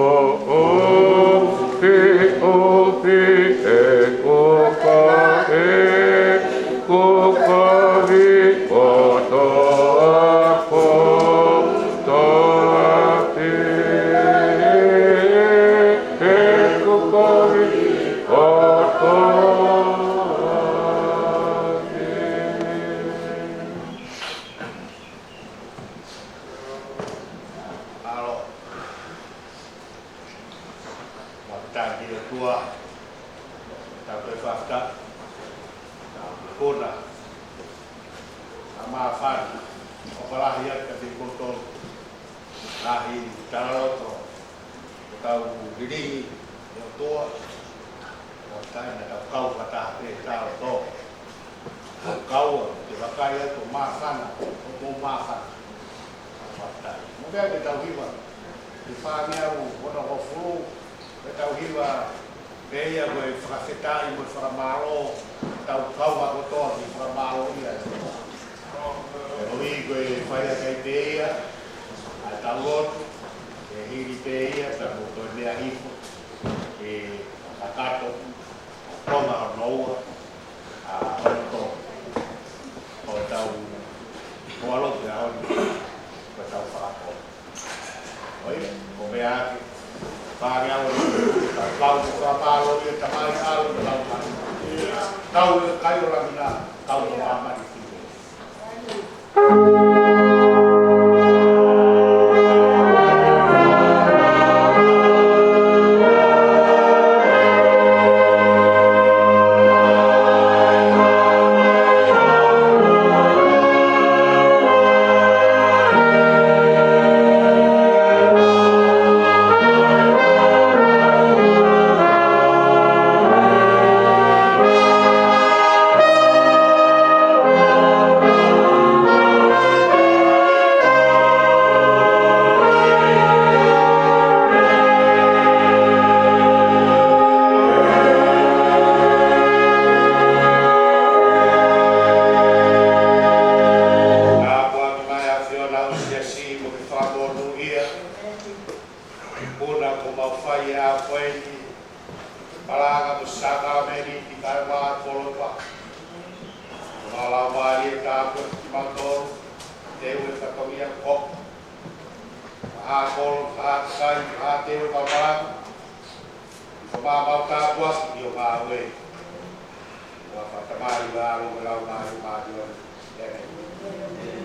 ʻofi ʻofi ʻeku kakai, ʻeku kakai kotoa kotoa pē, ʻeku kakai kotoa pē. Mālō. Fakafetaʻi ki he ʻOtua. Tau toe fakafetaʻi. Tau kona. ʻA e māfana. ʻOfa lahi atu kiate kimoutolu. Lahi talaloto. Ko ʻetau liliu, ʻe ʻOtua, ʻoku ʻikai naʻa tau kau fakataha pē he talaloto. Tau kau ʻo te vakai atu ʻo māfana, ʻo mou māfana. Fakataha. Mo pea ke tau hiva, ʻi he fāngeau ono hongofulu, ke tau hiva, pea ko e fakafetaʻi mo e fakamālō, tau kau ʻa kotoa ki he fakamālō ia ʻa e ʻOtua. Koeʻuhi ko e fai ʻaki pē ia ʻa ʻetau lotu, ʻe hili pē ia, tau toe meʻa hifo, ʻe kakato, konga hono ua, ʻa hono tolu. Ko ʻetau, ko ʻetau lotu ʻaho ni, ko ʻetau fakakolo. ʻOi, ko e meʻa ʻaki, fāngeau, tau kau mo fakamālō ʻi he Tamai, ʻAlo mo e Laumālie. Kau ʻi he kai ʻo langi na, kau mo māmani ki he Tāpuaki mai ʻa e ʻAfiona ʻo e Siasi mo ke fakamonūʻia. Puna ko mau fai ʻa e poini. Malanga mo sākalamēniti kae ʻumaʻā e koloa. Ko e Laumālie Tāpuaki kimautolu, te u e fatongia ko. Fakakolo, fakakai, fakateu kau malanga. Ko mau tāpuaki ʻi ho ngāue. Ko e Tamai, ʻAlo mo e Laumālie Māʻoniʻoni. ʻĒmeni.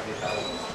ke tau